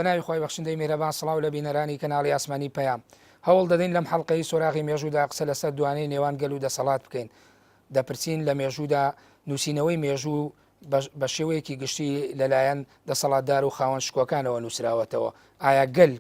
بە ناوی خوای بەخشندەی میهرەبان سڵاو لە بینەرانی کەناڵی ئاسمانی پەیام. هەوڵ دەدەین لەم حەڵقەی سۆراغی مێژوودا قسە لەسەر دوانەی نێوان گەل و دەسەڵات بکەین. دەپرسین لە مێژوودا نووسینەوەی مێژوو بە شێوەیەکی گشتی لەلایەن دەسەڵاتدار و خاوەن شکۆکانەوە نووسراوەتەوە، ئایا گەل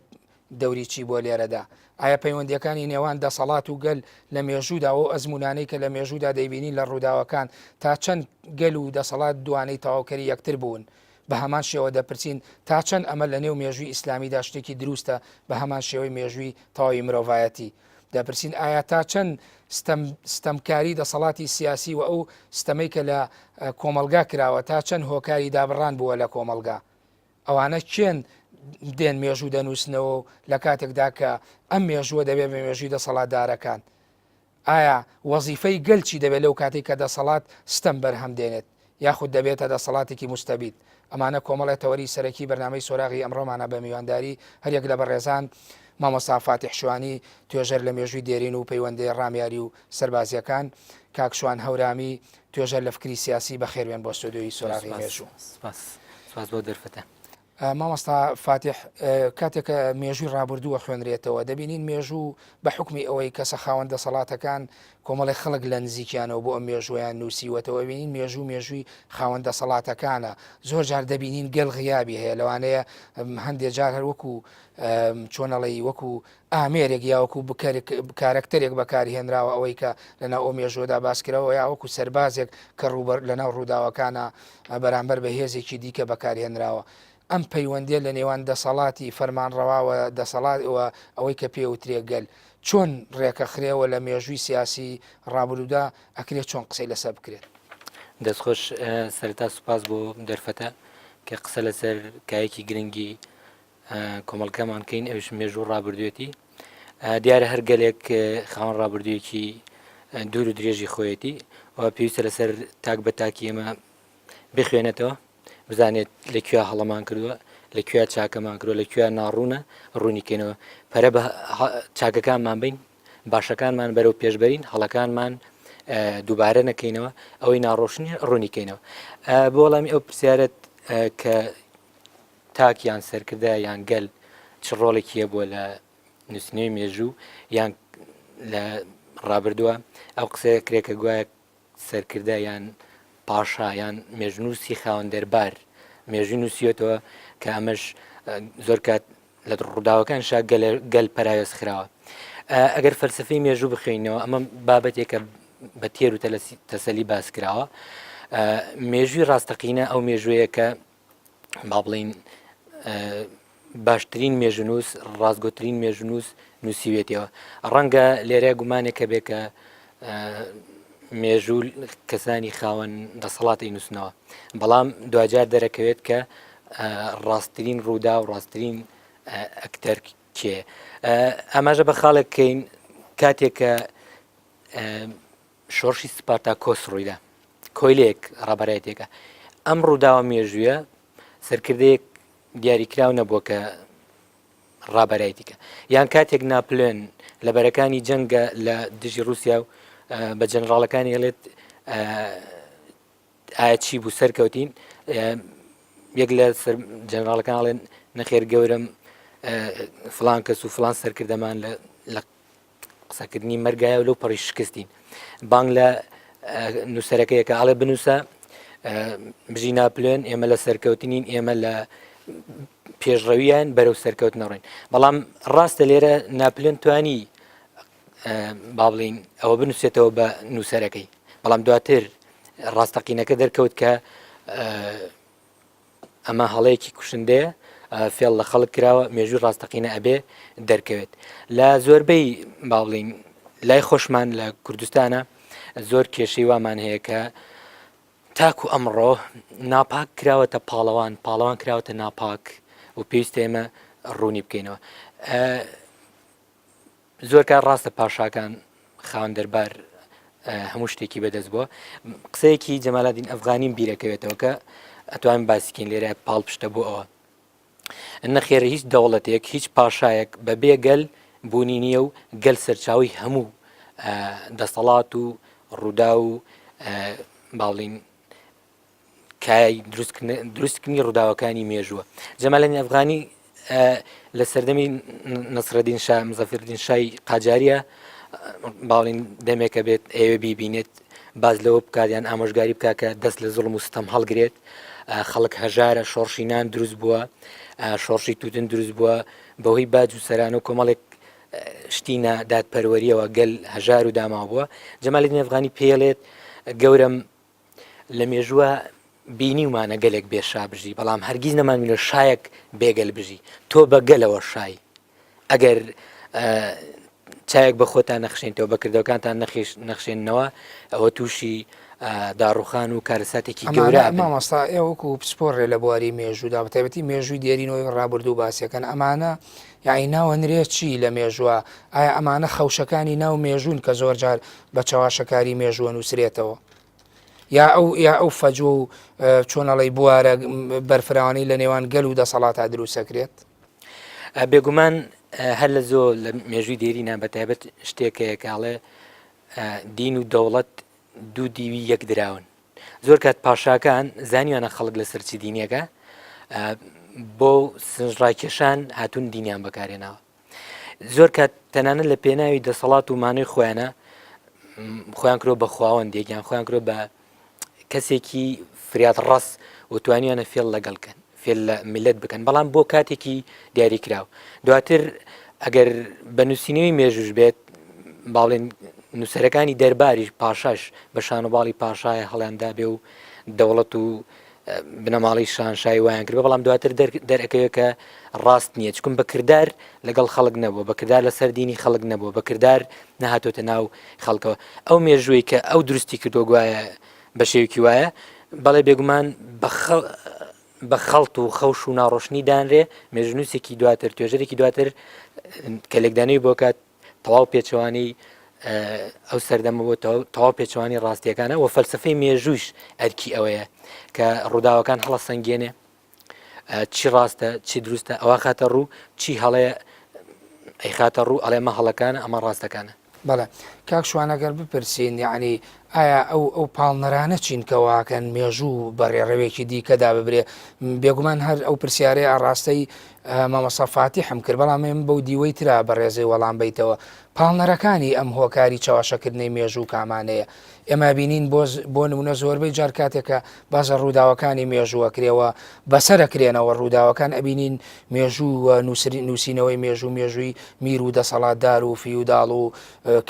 دەوری چی بووە لێرەدا؟ ئایا پەیوەندییەکانی نێوان دەسەڵات و گەل لە مێژوودا و ئەو ئەزموونانەی کە لە مێژوودا دەیبینین لە ڕووداوەکان تا چەند گەل و دەسەڵات دوانەی تەواوکەری یەکتر بوون؟ بە هەمان شێوە دەپرسین تا چەند ئەمە لە نێو مێژووی ئیسلامیدا شتێکی دروستە بە هەمان شێوەی مێژووی تەواوی مرۆڤایەتی؟ دەپرسین ئایا تا چەند ستەم ستەمکاری دەسەڵاتی سیاسی و ئەو ستەمەی کە لە کۆمەڵگا کراوە تا چەند هۆکاری دابڕان بووە لە کۆمەڵگا؟ ئەوانە کێن دێن مێژوو دەنووسنەوە و لە کاتێکدا کە ئەم مێژووە دەبێت بە مێژووی دەسەڵاتدارەکان ئایا وەزیفەی گەل چی دەبێت لەو کاتێک کە دەسەڵات ستەم بەرهەم دێنێت یاخود دەبێتە دەسەڵاتێکی موستەبید ئەمانە کۆمەڵێ تەوەری سەرەکی بەرنامەی سۆراغی ئەمڕۆمانە بە میوانداری هەریەک لە بەڕێزان مامۆستا فاتیح شوانی توێژەر لە مێژووی دێرین و پەیوەندی ڕامیاری و سەربازیەکان کاک شوان هەورامی توێژەر لە فکری سیاسی بەخێربێن بۆ ستۆدیۆی سۆراغی مێژوو. سپاس سپاس بۆ دەرفەتە. مامۆستا فاتیح کاتێک کە مێژووی ڕابردووە خوێنرێتەوە دەبینین مێژوو بە حکمی ئەوەی کەسە خاوەن دەسەڵاتەکان کۆمەڵی خەڵک لە نزیکیانەوە بۆ ئەم مێژوویان نووسیوەتەوە بینین مێژوو مێژووی خاوەن دەسەڵاتەکانە زۆر جار دەبینین گەل غیابی هەیە لەوانەیە هەندێک جار هەر وەکو چۆنەڵی وەکو ئامێرێک یا وەکو بکەرێک کارەکتەرێک بەکارهێنراوە ئەوەی کە لەناو ئەو مێژووەدا باسکراوە یا وەکو سەربازێک کە ڕووبەر لەناو ڕووداوەکانە بەرامبەر بە هێزێکی دیکە بەکارهێنراوە ئەم پەیوەندیە لە نێوان دەسەڵاتی فەرمانڕەوا و دەسەڵات و ئەوەی کە پێوترێ گەل چۆن ڕێکەخرێ و لە مێژووی سیاسی ڕابردوودا ئەکرێت چۆن قسەی لەسەر بکرێت؟ دەستخۆش سەرەتا سوپاس بۆ دەرفەتە کە قسە لەسەر کایەکی گرنگی کۆمەڵگەمان کەین ئەوش مێژوو ڕابردوێتی دیارە هەر گەلێک خاوەن ڕابردوویەکی دوور و درێژی خۆیەتی و پێویستە لەسەر تاک بە تاکی ئێمە بخوێنێتەوە بزانێت لە کوێ هەڵەمان کردووە لە کوێ چاکەمان کردووە لە کوێ ناڕوونە ڕوونی کەینەوە پەرە بە چاکەکانمان بین باشەکانمان بەرەو پێشبەرین هەڵەکانمان دووبارە نەکەینەوە ئەوەی ناڕۆشنی ڕوونی کەینەوە بۆ وەڵامی ئەو پرسیارەت کە تاک یان سەرکردە یان گەل چ ڕۆڵێکی هەبووە لە نووسینەوەی مێژوو یان لە ڕابردووە ئەو قسەیە کرێ کە گوایە سەرکردە یان پاشا یان مێژنووسی خاوەن دەربار مێژووی نووسیوەتەوە کە ئەمەش زۆر کات لە ڕووداوەکان شا گەل پەراوێز خراوە ئەگەر فەلسفەی مێژوو بخوێنەوە ئەمە بابەتێکە بە تێر و تەسەلی باس کراوە مێژووی ڕاستەقینە ئەو مێژوویە کە با بڵین باشترین مێژونووس ڕاستگۆترین مێژونووس نووسیوێتەوە ڕەنگە لێرە گومانێکە بێ کە مێژوو کەسانی خاوەن دەسەڵاتی نووسنەوە بەڵام دواجار دەرەکەوێت کە ڕاستترین ڕوودا و ڕاستترین ئەکتەر کێ ئاماژە بە خاڵێک کەین کاتێک کە شۆڕشی سپارتاکۆس ڕوویدا کۆیلەیەک ڕابەرایەتێکە ئەم ڕووداوە مێژوویە سەرکردەیەک دیاریکراو نەبووە کە ڕابەرایتیکە یان کاتێک ناپلێن لە بەرەکانی جەنگە لە دژی رووسیا و بە جەنراڵەکانی هێڵێت ئایا چی بوو سەرکەوتین یەک لە جەنراڵەکان ئەڵێن نەخێر گەورم فلان کەس و فلان سەرکردەمان لە قسەکردنی مەرگایە و لەو پەڕی شکستین بانگ لە نووسەرەکەیە کە ئاڵێ بنووسە بژی ناپلێن ئێمە لە سەرکەوتنین ئێمە لە پێشڕەویان بەرەو سەرکەوت نەڕۆین بەڵام ڕاستە لێرە ناپلێن توانی با بڵین ئەوە بنووسێتەوە بە نووسەرەکەی بەڵام دواتر ڕاستەقینەکە دەرکەوت کە ئەمە هەڵەیەکی کوشندەیە، فێڵ لە خەڵک کراوە، مێژووی ڕاستەقینە ئەبێ دەرکەوێت. لە زۆربەی با بڵێین لای خۆشمان لە کوردستانە زۆر کێشەی وامان هەیە کە تاکو ئەمڕۆ ناپاک کراوەتە پاڵەوان، پاڵەوان کراوەتە ناپاک و پێویستە ئێمە ڕوونی بکەینەوە. زۆر کار ڕاستە پاشاکان خاوەن دەربار هەموو شتێکی بەدەست بووە قسەیەکی جەمالادین ئەفغانیم بیرەکەوێتەوە کە ئەتوانین باسیکەین لێرە پاڵپشتە بۆ ئەوە نەخێر هیچ دەوڵەتێک هیچ پاشایەک بەبێ گەل بوونی نییە و گەل سەرچاوی هەموو دەسەڵات و ڕوودا و باڵین کایەی دروستکردنی ڕووداوەکانی مێژووە. جەمالەدین ئەفغانی. لە سەردەمی نەسرەدین شا مزەفردین شای قاجاریە باڵین دەمێکە بێت ئەوێ بیبینێت باز لەوە بکات یان ئامۆژگاری بکە کە دەست لە زوڵم و ستەم هەڵگرێت خەڵک هەژارە شۆڕشی نان دروست بووە شۆڕشی توتن دروست بووە بەهۆی باج و سەرانە و کۆمەڵێک شتی نادادپەروەریەوە گەل هەژار و داماو بووە جەمالەدین ئەفغانی پێڵێت گەورەم لە مێژووە بینیومانە گەلێک بێ شا بژی بەڵام هەرگیز نەمانبینە شایەک بێگەل بژی تۆ بە گەلەوە شای ئەگەر چایەک بە خۆتان نەخشێنتەوە بە کردەوەکانتان نەخێش نەخشێنەوە ئەوە تووشی داڕوخان و کارەساتێکی گەورە مامۆستا ئێوە وەکو پسپۆڕێ لە بواری مێژوودا بە تایبەتی مێژووی دێرینەوەی ڕابردوو باسیەکەن ئەمانە یاعی ناوەنرێ چی لە مێژووە ئایا ئەمانە خەوشەکانی ناو مێژوون کە زۆر جار بە چەواشەکاری مێژووە نووسرێتەوە یا ئەو یا ئەو فەجوە و چۆنەڵی بوارە بەرفراوانی لە نێوان گەل و دەسەڵاتا دروستەکرێت؟ بێگومان هەر لە زۆ لە مێژووی دێرینا بە تایبەت شتێک هەیە کە ئەڵێ دین و دەوڵەت دوو دیوی یەک دراون زۆر کات پاشاکان زانیانە خەڵک لەسەر چی دینێکە بۆ سنجڕاکێشان هاتوون دینیان بەکارێناوە زۆر کات تەنانەت لە پێناوی دەسەڵات و مانەوەی خۆیانە خۆیان کرۆ بە خواوەندێک یان خۆیان کرۆ بە کەسێکی فریاد ڕەس و توانیانە فێڵ لەگەڵ کەن فێل لە میلەت بکەن بەڵام بۆ کاتێکی دیاری کراو دواتر ئەگەر بە نووسینەوەی مێژوش بێت باڵێن نووسەرەکانی دەرباریش پاشاش بە شانوباڵی پاشایە هەڵیاندا بێ و دەوڵەت و بنەماڵەی شانشای وایان کرد بەڵام دواتر دەرئەکەوێت کە ڕاست نییە چکم بە کردار لەگەڵ خەڵک نەبووە بە کردار لەسەر دینی خەڵک نەبووە بە کردار نەهاتۆتە ناو خەڵکەوە ئەو مێژووی کە ئەو دروستی کردو گوایە بە شێوکی وایە بەڵێ بێگومان بە خەڵت و خەوش و ناڕۆشنی دانرێ مێژنووسێکی دواتر توێژەرێکی دواتر کە لێکدانەوەی بۆ کات تەواو پێچەوانەی ئەو سەردەمە بۆ تەواو پێچوانی ڕاستیەکانە و فەلسفەی مێژووش ئەرکی ئەوەیە کە ڕووداوەکان هەڵە سەنگێنێ چی ڕاستە چی دروستە ئەوە خاتە ڕوو چی هەڵەیە ئەیخاتە ڕوو ئەڵێ ئەمە هەڵەکانە ئەمە ڕاستەکانە. بەڵێ کاک شوان ئەگەر بپرسین یەعنی ئایا ئەو ئەو پاڵنەرانە چین کە واکەن مێژوو بە ڕێڕەوێکی دیکەدا ببرێ بێگومان هەر ئەو پرسیارەی ئاڕاستەی مامۆستا فاتیحم کرد بەڵام من بەو دیوەی ترا بەڕێزەی وەڵام بەیتەوە پاڵنەرەکانی ئەم هۆکاری چەواشەکردنەی مێژوو کامانەیە ئێمە بینین بۆ بۆ نمونە زۆربەی جار کاتێکە باسە ڕووداوەکانی مێژووە کرێەوە بەسەرەکرێنەوە ڕووداوەکان ئەبینین مێژوو و نووسینەوەی مێژوو مێژووی میر و دەسەڵاتدار و فیوداڵ و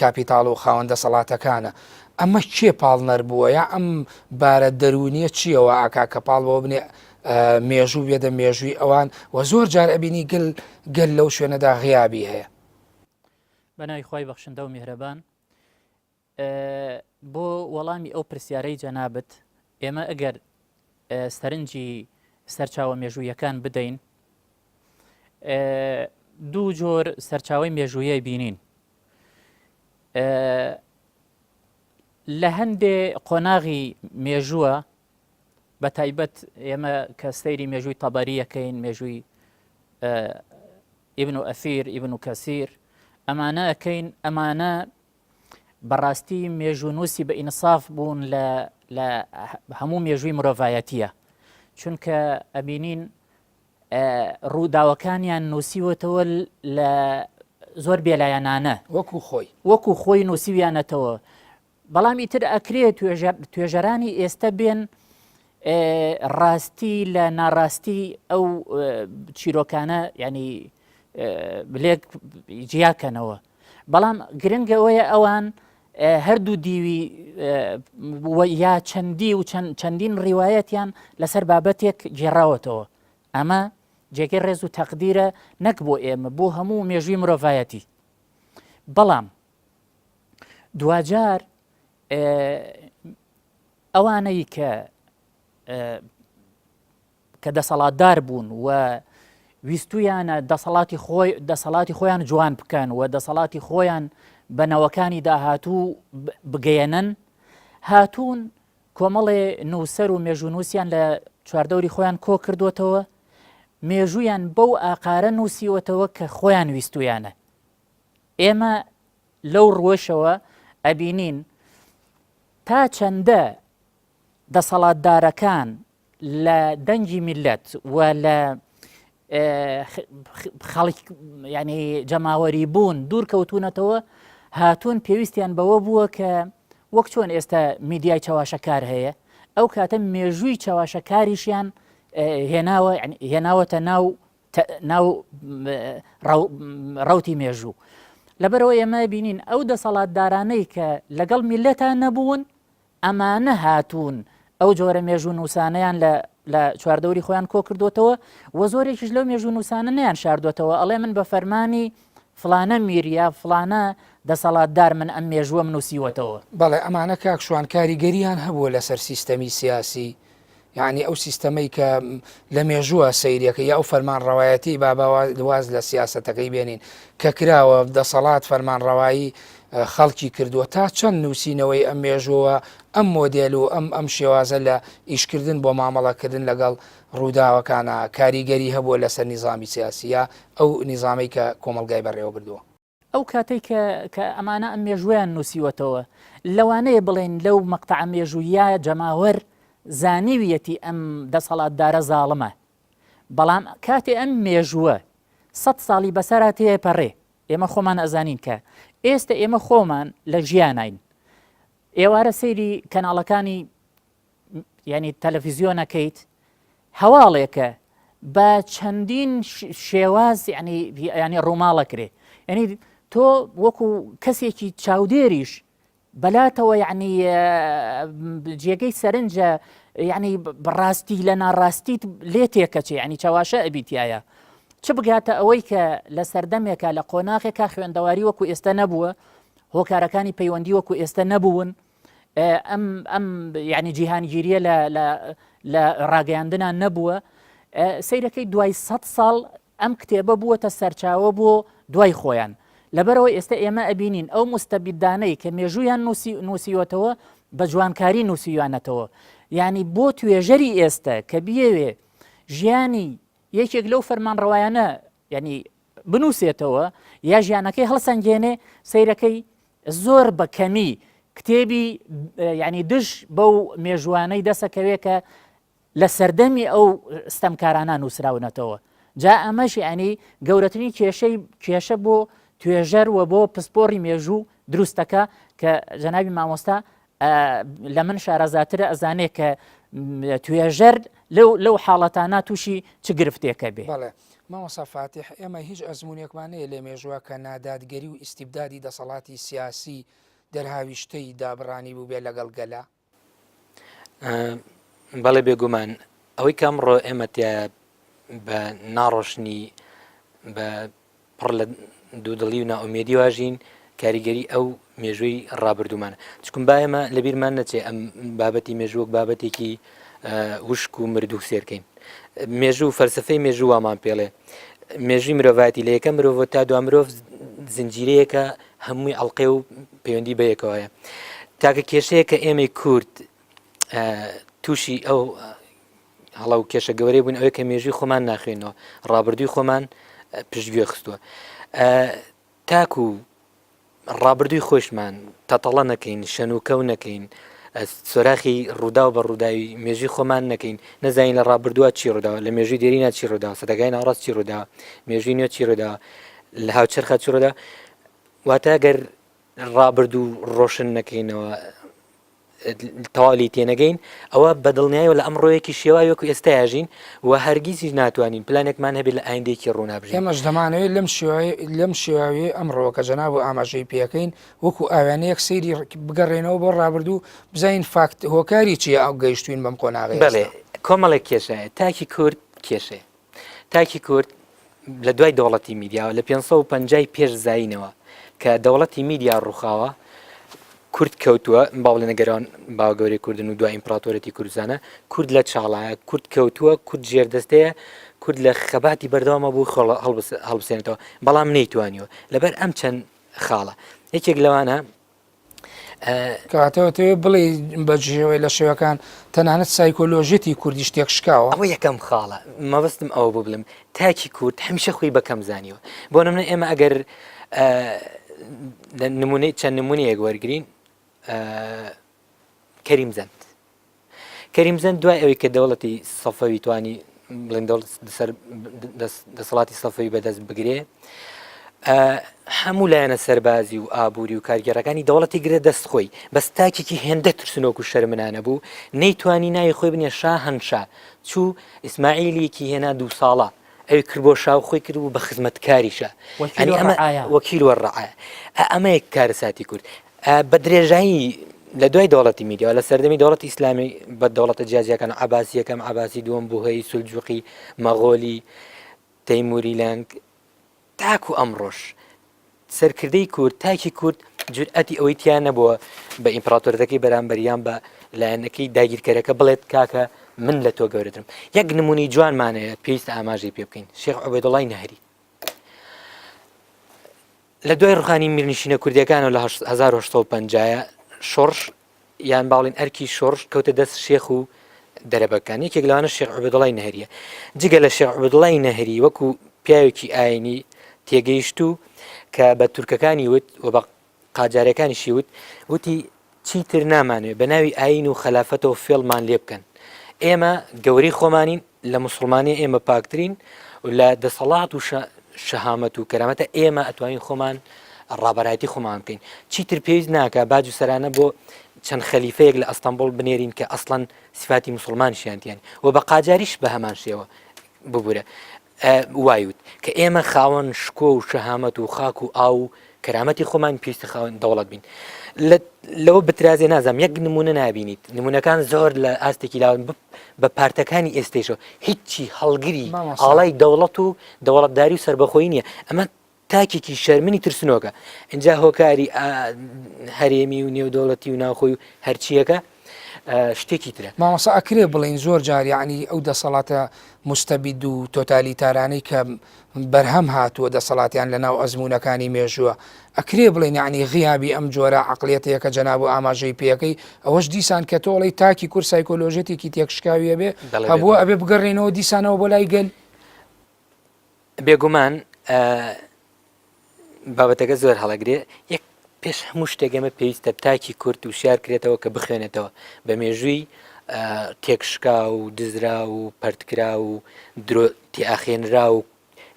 کاپیتاڵ و خاوەن دەسەڵاتەکانە ئەمە کێ پاڵنەر بووە یا ئەم بارە دەروونیە چییەوە ئاکا کە پاڵ بەوە بنێ مێژوو بێدە مێژووی ئەوان و زۆر جار ئەبینی گل گەل لەو شوێنەدا غیابی هەیە. بەناوی خوای بەخشندە و میهرەبان بۆ وەڵامی ئەو پرسیارەی جەنابت ئێمە ئەگەر سەرنجی سەرچاوە مێژوویەکان بدەین دوو جۆر سەرچاوی مێژوویە بینین لە هەندێ قۆناغی مێژووە بە تایبەت ئێمە کە سەیری مێژووی تەبەریەکەین مێژووی ئیبن و ئەثیر ئیبن و کەسیر ئەمانە ئەەکەین ئەمانە بەڕاستی مێژوونووسی بە ئینساف بوون لە لە هەموو مێژووی مرۆڤایەتیە چونکە ئەبینین ڕووداوەکانیان نووسیوەتەوە لە زۆر بێلایەنانە وەکو خۆی وەکو خۆی نووسیویانەتەوە بەڵام ئیتر ئەکرێ توێژەرانی ئێستە بێن ڕاستی لە ناڕاستی ئەو چیرۆکانە ینی لێک جیاکەنەوە بەڵام گرنگە ئەوەیە ئەوان هەردوو دیوی یا چەندی و چەندین ڕیواەتیان لەسەر بابەتێک گێڕاوەتەوە ئەمە جێگەی ڕێز و تەقدیرە نەک بۆ ئێمە بۆ هەموو مێژووی مرۆڤایەتی بەڵام دواجار ئەوانەی کە کە دەسەڵاتدار بوون و ویستویانە دەسەڵاتی خۆی دەسەڵاتی خۆیان جوان بکەن و دەسەڵاتی خۆیان بە نەوەکانی داهاتوو بگەیەنن هاتوون کۆمەڵێ نووسەر و مێژوونووسیان لە چواردەوری خۆیان کۆ کردوتەوە مێژوویان بەو ئاقارە نووسیوەتەوە کە خۆیان ویستویانە ئێمە لەو ڕووەشەوە ئەبینین تا چەندە دەسەڵاتدارەکان لە دەنگی میللەت و لە. خەڵک ینی جەماوەری بوون دوور کەوتونەتەوە هاتوون پێویستیان بەوە بووە کە وەک چۆن ئێستا میدیای چەواشەکار هەیە ئەو کاتە مێژووی چەواشەکاریشیان هێناوە هێناوەتە ناو ناو ڕوتی مێژوو لەبەرەوە ئێمە بینین ئەو دەسەڵاتدارانەی کە لەگەڵ میلەتان نەبوون ئەمانە هاتوون ئەو جۆرە مێژوونووسانەیان لە لە چواردەوری خۆیان کۆکردوتەوە و زۆرێکیش لەو مێژوونووسانە نیان شاردوێتەوە ئەڵێ من بە فەرمانی فلانە میریا فلانە دەسەڵاتدار من ئەم مێژووەم نووسیوەتەوە. بەڵێ ئەمانە کاک شوان کاریگەریان هەبووە لەسەر سیستەمی سیاسی یعنی ئەو سیستەمەی کە لە مێژووە سەیرەکە یا ئەو فەرمانڕەوایەتی بابا واز لە سیاستەکەی بێنین کە کراوە دەسەڵات فەرمانڕەوایی خەڵکی کردووە تا چەند نووسینەوەی ئەم مێژووە ئەم مۆدێل و ئەم ئەم شێوازە لە ئیشکردن بۆ مامەڵەکردن لەگەڵ ڕووداوەکانە کاریگەری هەبووە لەسەر نیزامی سیاسی یا ئەو نیزامەی کە کۆمەڵگای بەڕێوە بردووە. ئەو کاتەی کە کە ئەمانە ئەم مێژوویان نووسیوەتەوە لەوانەیە بڵێین لەو مەقتەعە مێژوویە جەماوەر زانیویەتی ئەم دەسەڵاتدارە زاڵمە بەڵام کاتێ ئەم مێژووە سە ساڵی بەسەرا تێپەڕێ ئێمە خۆمان ئەزانین کە ئێستە ئێمە خۆمان لە ژیانین ئێوارە سەیری کەناڵەکانی یعنی تەلەفیزیۆنەکەیت هەواڵێکە بە چەندین شێواز ینی ینی ڕووماڵەکرێ ینی تۆ وەکو کەسێکی چاودێریش بەلاتەوە یعنی جێگەی سەرنجە یعنی بەڕاستی لە ناڕاستیت لێ تێکەچێ ینی چاواشە ئەبیتایە چ بگاتە ئەوەی کە لە سەردەمێکە لە قۆناغێکا خوێندەواری وەکو ئێستا نەبووە هۆکارەکانی پەیوەندی وەکو ئێستا نەبوون ئەم ئەم یعنی جیهانگیریە لە لە لە ڕاگەیاندنا نەبووە سەیرەکەی دوای سە ساڵ ئەم کتێبە بووەتە سەرچاوە بۆ دوای خۆیان لەبەرەوە ئێستا ئێمە ئەبینین ئەو مستەبیدانەی کە مێژوویان نووسی نووسیوەتەوە بە جوانکاری نووسیوانەتەوە یعنی بۆ توێژەری ئێستا کە بیەوێ ژیانی یەکێک لەو فەرمانڕەوایانە یعنی بنووسێتەوە یا ژیانەکەی هەڵسەنگێنێ سەیرەکەی زۆر بە کەمی کتێبی یعنی دژ بەو مێژوانەی دەسەکەوێ کە لە سەردەمی ئەو ستەمکارانە نووسراونەتەوە جا ئەمەش ینی گەورەترین کێشەی کێشە بۆ توێژەر و بۆ پسپۆڕی مێژوو دروستەکە کە جەنابی مامۆستا لە من شارەزاترە ئەزانێ کە توێژەر لەو لەو حاڵەتانە تووشی چ گرفتێکە بێ. بەڵێ مامۆستا فاتیح ئێمە هیچ ئەزموونێکمان نەیە لە مێژووە کە نادادگەری و ئیستیبدادی دەسەڵاتی سیاسی دەرهاویشتەی دابڕانی بووبێ لەگەڵ گەلا؟ بەڵێ بێگومان ئەوەی کە ئەمڕۆ ئێمە تیایا بە ناڕۆشنی بە پڕ لە دوودڵی و نائومێدی واژین کاریگەری ئەو مێژووی ڕابردوومانە چکم با ئێمە لەبیرمان نەچێ ئەم بابەتی مێژوو وەک بابەتێکی وشک و مردوو سێرکەین مێژوو فەلسفەی مێژوو وامان پێڵێ مێژووی مرۆڤایەتی لە یەکەم مرۆڤ تا دوا مرۆڤ زنجیرەیەکە هەمووی ئەڵلقێ و پەیوەندی بەیەکەوەیە تاکە کێشەیە کە ئێمەی کورد تووشی ئەو هەڵە و کێشە گەورەی بوون ئەوەی کە مێژووی خۆمان ناخوێنەوە ڕابردووی خۆمان پشتگوێ خستووە تاکو ڕابردووی خۆشمان تەتەڵە نەکەین شەنوکە و نەکەین سۆراخی ڕوودا و بە ڕووداوی مێژوی خۆمان نەکەین نەزانین لە ڕابردووە چی ڕووداوە لە مێژوی دێرینا چی ڕوودا سەدەگای ناوەڕاست چی ڕوودا مێژوی نوێ چی ڕوودا لە هاوچەرخە چی ڕوودا واتە گەر ڕابردوو ڕۆشن نەکەینەوە تەواو لێی تێنەگەین ئەوە بە دڵنیایەوە لە ئەمڕۆیەکی شێواوی وەکو ئێستا ئەژین و هەرگیزیش ناتوانین پلانێکمان هەبێت لە ئایندەیەکی ڕوونا بژین. ئێمەش دەمانەوێت لەم شێوای لەم شێواویەی ئەمڕۆ کە جەناب و ئاماژەی پێکەین وەکو ئاوێنەیەک سەیری بگەڕێنەوە بۆ ڕابردوو بزانین فاکت هۆکاری چییە ئەو گەیشتوین بەم قۆناغەی بەڵێ کۆمەڵێک کێشە هەیە تاکی کورد کێشەیە تاکی کورد لە دوای دەوڵەتی میدیاوە لە 550 پێش زایینەوە کە دەوڵەتی میدیا ڕووخاوە کورد کەوتووە با بڵێن گەران باوە گەورەی کوردن و دوای ئیمپراتۆرەتی کوردستانە کورد لە چاڵایە کورد کەوتووە کورد ژێردەستەیە کورد لە خەباتی بەردەوامە بوو خۆڵ هەڵبسێنێتەوە بەڵام نەیتوانیوە لەبەر ئەم چەند خاڵە یەکێک لەوانە کەواتە ئەتەوێ بڵێی بە شێوەی لە شێوەکان تەنانەت سایکۆلۆژیەتی کوردیش تێک شکاوە؟ ئەوە یەکەم خاڵە مەبەستم ئەوە بوو بڵێم تاکی کورد هەمیشە خۆی بە کەم زانیوە بۆ نمونە ئێمە ئەگەر نمونەی چەند نمونەیەک وەرگین کەریم زەند کەریم زەند دوای ئەوەی کە دەوڵەتی سەفەوی توانی بڵێن سەر دەسەڵاتی سەفەوی بەدەست بگرێ هەموو لایەنە سەربازی و ئابووری و کارگێڕەکانی دەوڵەتی گرە دەست خۆی بەس تاکێکی هێندە ترسنۆک و شەرمنانە بوو نەیتوانی ناوی خۆی بنێ شاهەنشا چوو ئیسماعیلێکی هێنا دوو ساڵە ئەوی کرد بۆ شا و خۆی کرد بوو بە خزمەتکاری شا وەکیل و ڕعایا. وەکیل و ڕعایا ئەمە یەک کارەساتی کورد بە درێژایی لە دوای دەوڵەتی میدیا لە سەردەمی دەوڵەتی ئیسلامی بە دەوڵەتە جیاجیاکان عەباسی یەکەم عەباسی دووەم بوهەی سولجوقی مەغۆلی تەیموری لەنگ تاکو ئەمڕۆش سەرکردەی کورد تاکی کورد جورئەتی ئەوەی تیا نەبووە بە ئیمپراتۆرەکەی بەرامبەر یان بە لایەنەکەی داگیرکەرەکە بڵێت کاکە من لە تۆ گەورەترم یەک نمونەی جوانمان هەیە پێویستە ئاماژەی پێ بکەین شێخ عوبێدوڵای نەهری لە دوای ڕوخانی میرنشینە کوردیەکانەوە لە 1950 شۆڕش یان باڵین ئەرکی شۆڕش کەوتە دەست شێخ و دەرەبەکان یەکێک لەوانە شێخ عوبێدوڵای نەهریە جگە لە شێخ عوبێدوڵای نەهری وەکو پیاوێکی ئاینی تێگەیشتوو کە بە تورکەکانی وت و بە قاجارەکانیشی وت وتی چیتر نامانەوێت بە ناوی ئاین و خەلافەتەوە فێڵمان لێ بکەن ئێمە گەورەی خۆمانین لە موسڵمانی ئێمە پاکترین و لە دەسەڵات و شەهامەت و کەرامەتە ئێمە ئەتوانین خۆمان ڕابەرایەتی خۆمان بکەین چیتر پێویست ناکە باج و سەرانە بۆ چەند خەلیفەیەک لە ئەستەمبوڵ بنێرین کە ئەسڵەن سفاتی موسڵمانیشیان تیان و بە قاجاریش بە هەمان شێوە ببورە وایوت کە ئێمە خاوەن شکۆ و شەهامەت و خاک و ئاو و کەرامەتی خۆمان پێویستە خاوەن دەوڵەت بین لەوە بترازێ نازانم یەک نمونە نابینیت نمونەکان زۆر لە ئاستێکی لاون بە پارتەکانی ئێستەیشەوە هیچی هەڵگری ئاڵای دەوڵەت و دەوڵەتداری و سربەخۆی نییە ئەمە تاکێکی شەرمنی ترسنۆکە اینجا هۆکاری هەرێمی و نێودەوڵەتی و ناوخۆی و هەرچیەکە شتێکی ترە. مامۆستا ئەکرێ بڵێین زۆر جار یەعنی ئەو دەسەڵاتە موستەبید و تۆتالیتارانەی کە بەرهەم هاتووە دەسەڵاتیان لە ناو ئەزموونەکانی مێژووە ئەکرێ بڵێین یەعنی غیابی ئەم جۆرە عەقڵیەتەیە کە جەناب و ئاماژەی پێەکەی ئەوەش دیسان کە تۆ ئەڵێی تاکی کورد سایکۆلۆژیەتێکی تێکشکاوی ئەبێ هەبووە ئەبێ بگەڕێینەوە دیسانەوە بۆ لای گەل؟ بێگومان بابەتەکە زۆر هەڵەگرێ یەک پێش هەموو شتێک ئێمە پێویستە تاکی کورد وشیار کرێتەوە کە بخوێنێتەوە بە مێژووی تێکشکا و دزرا و پەرتکرا و درۆ تێئاخێنرا و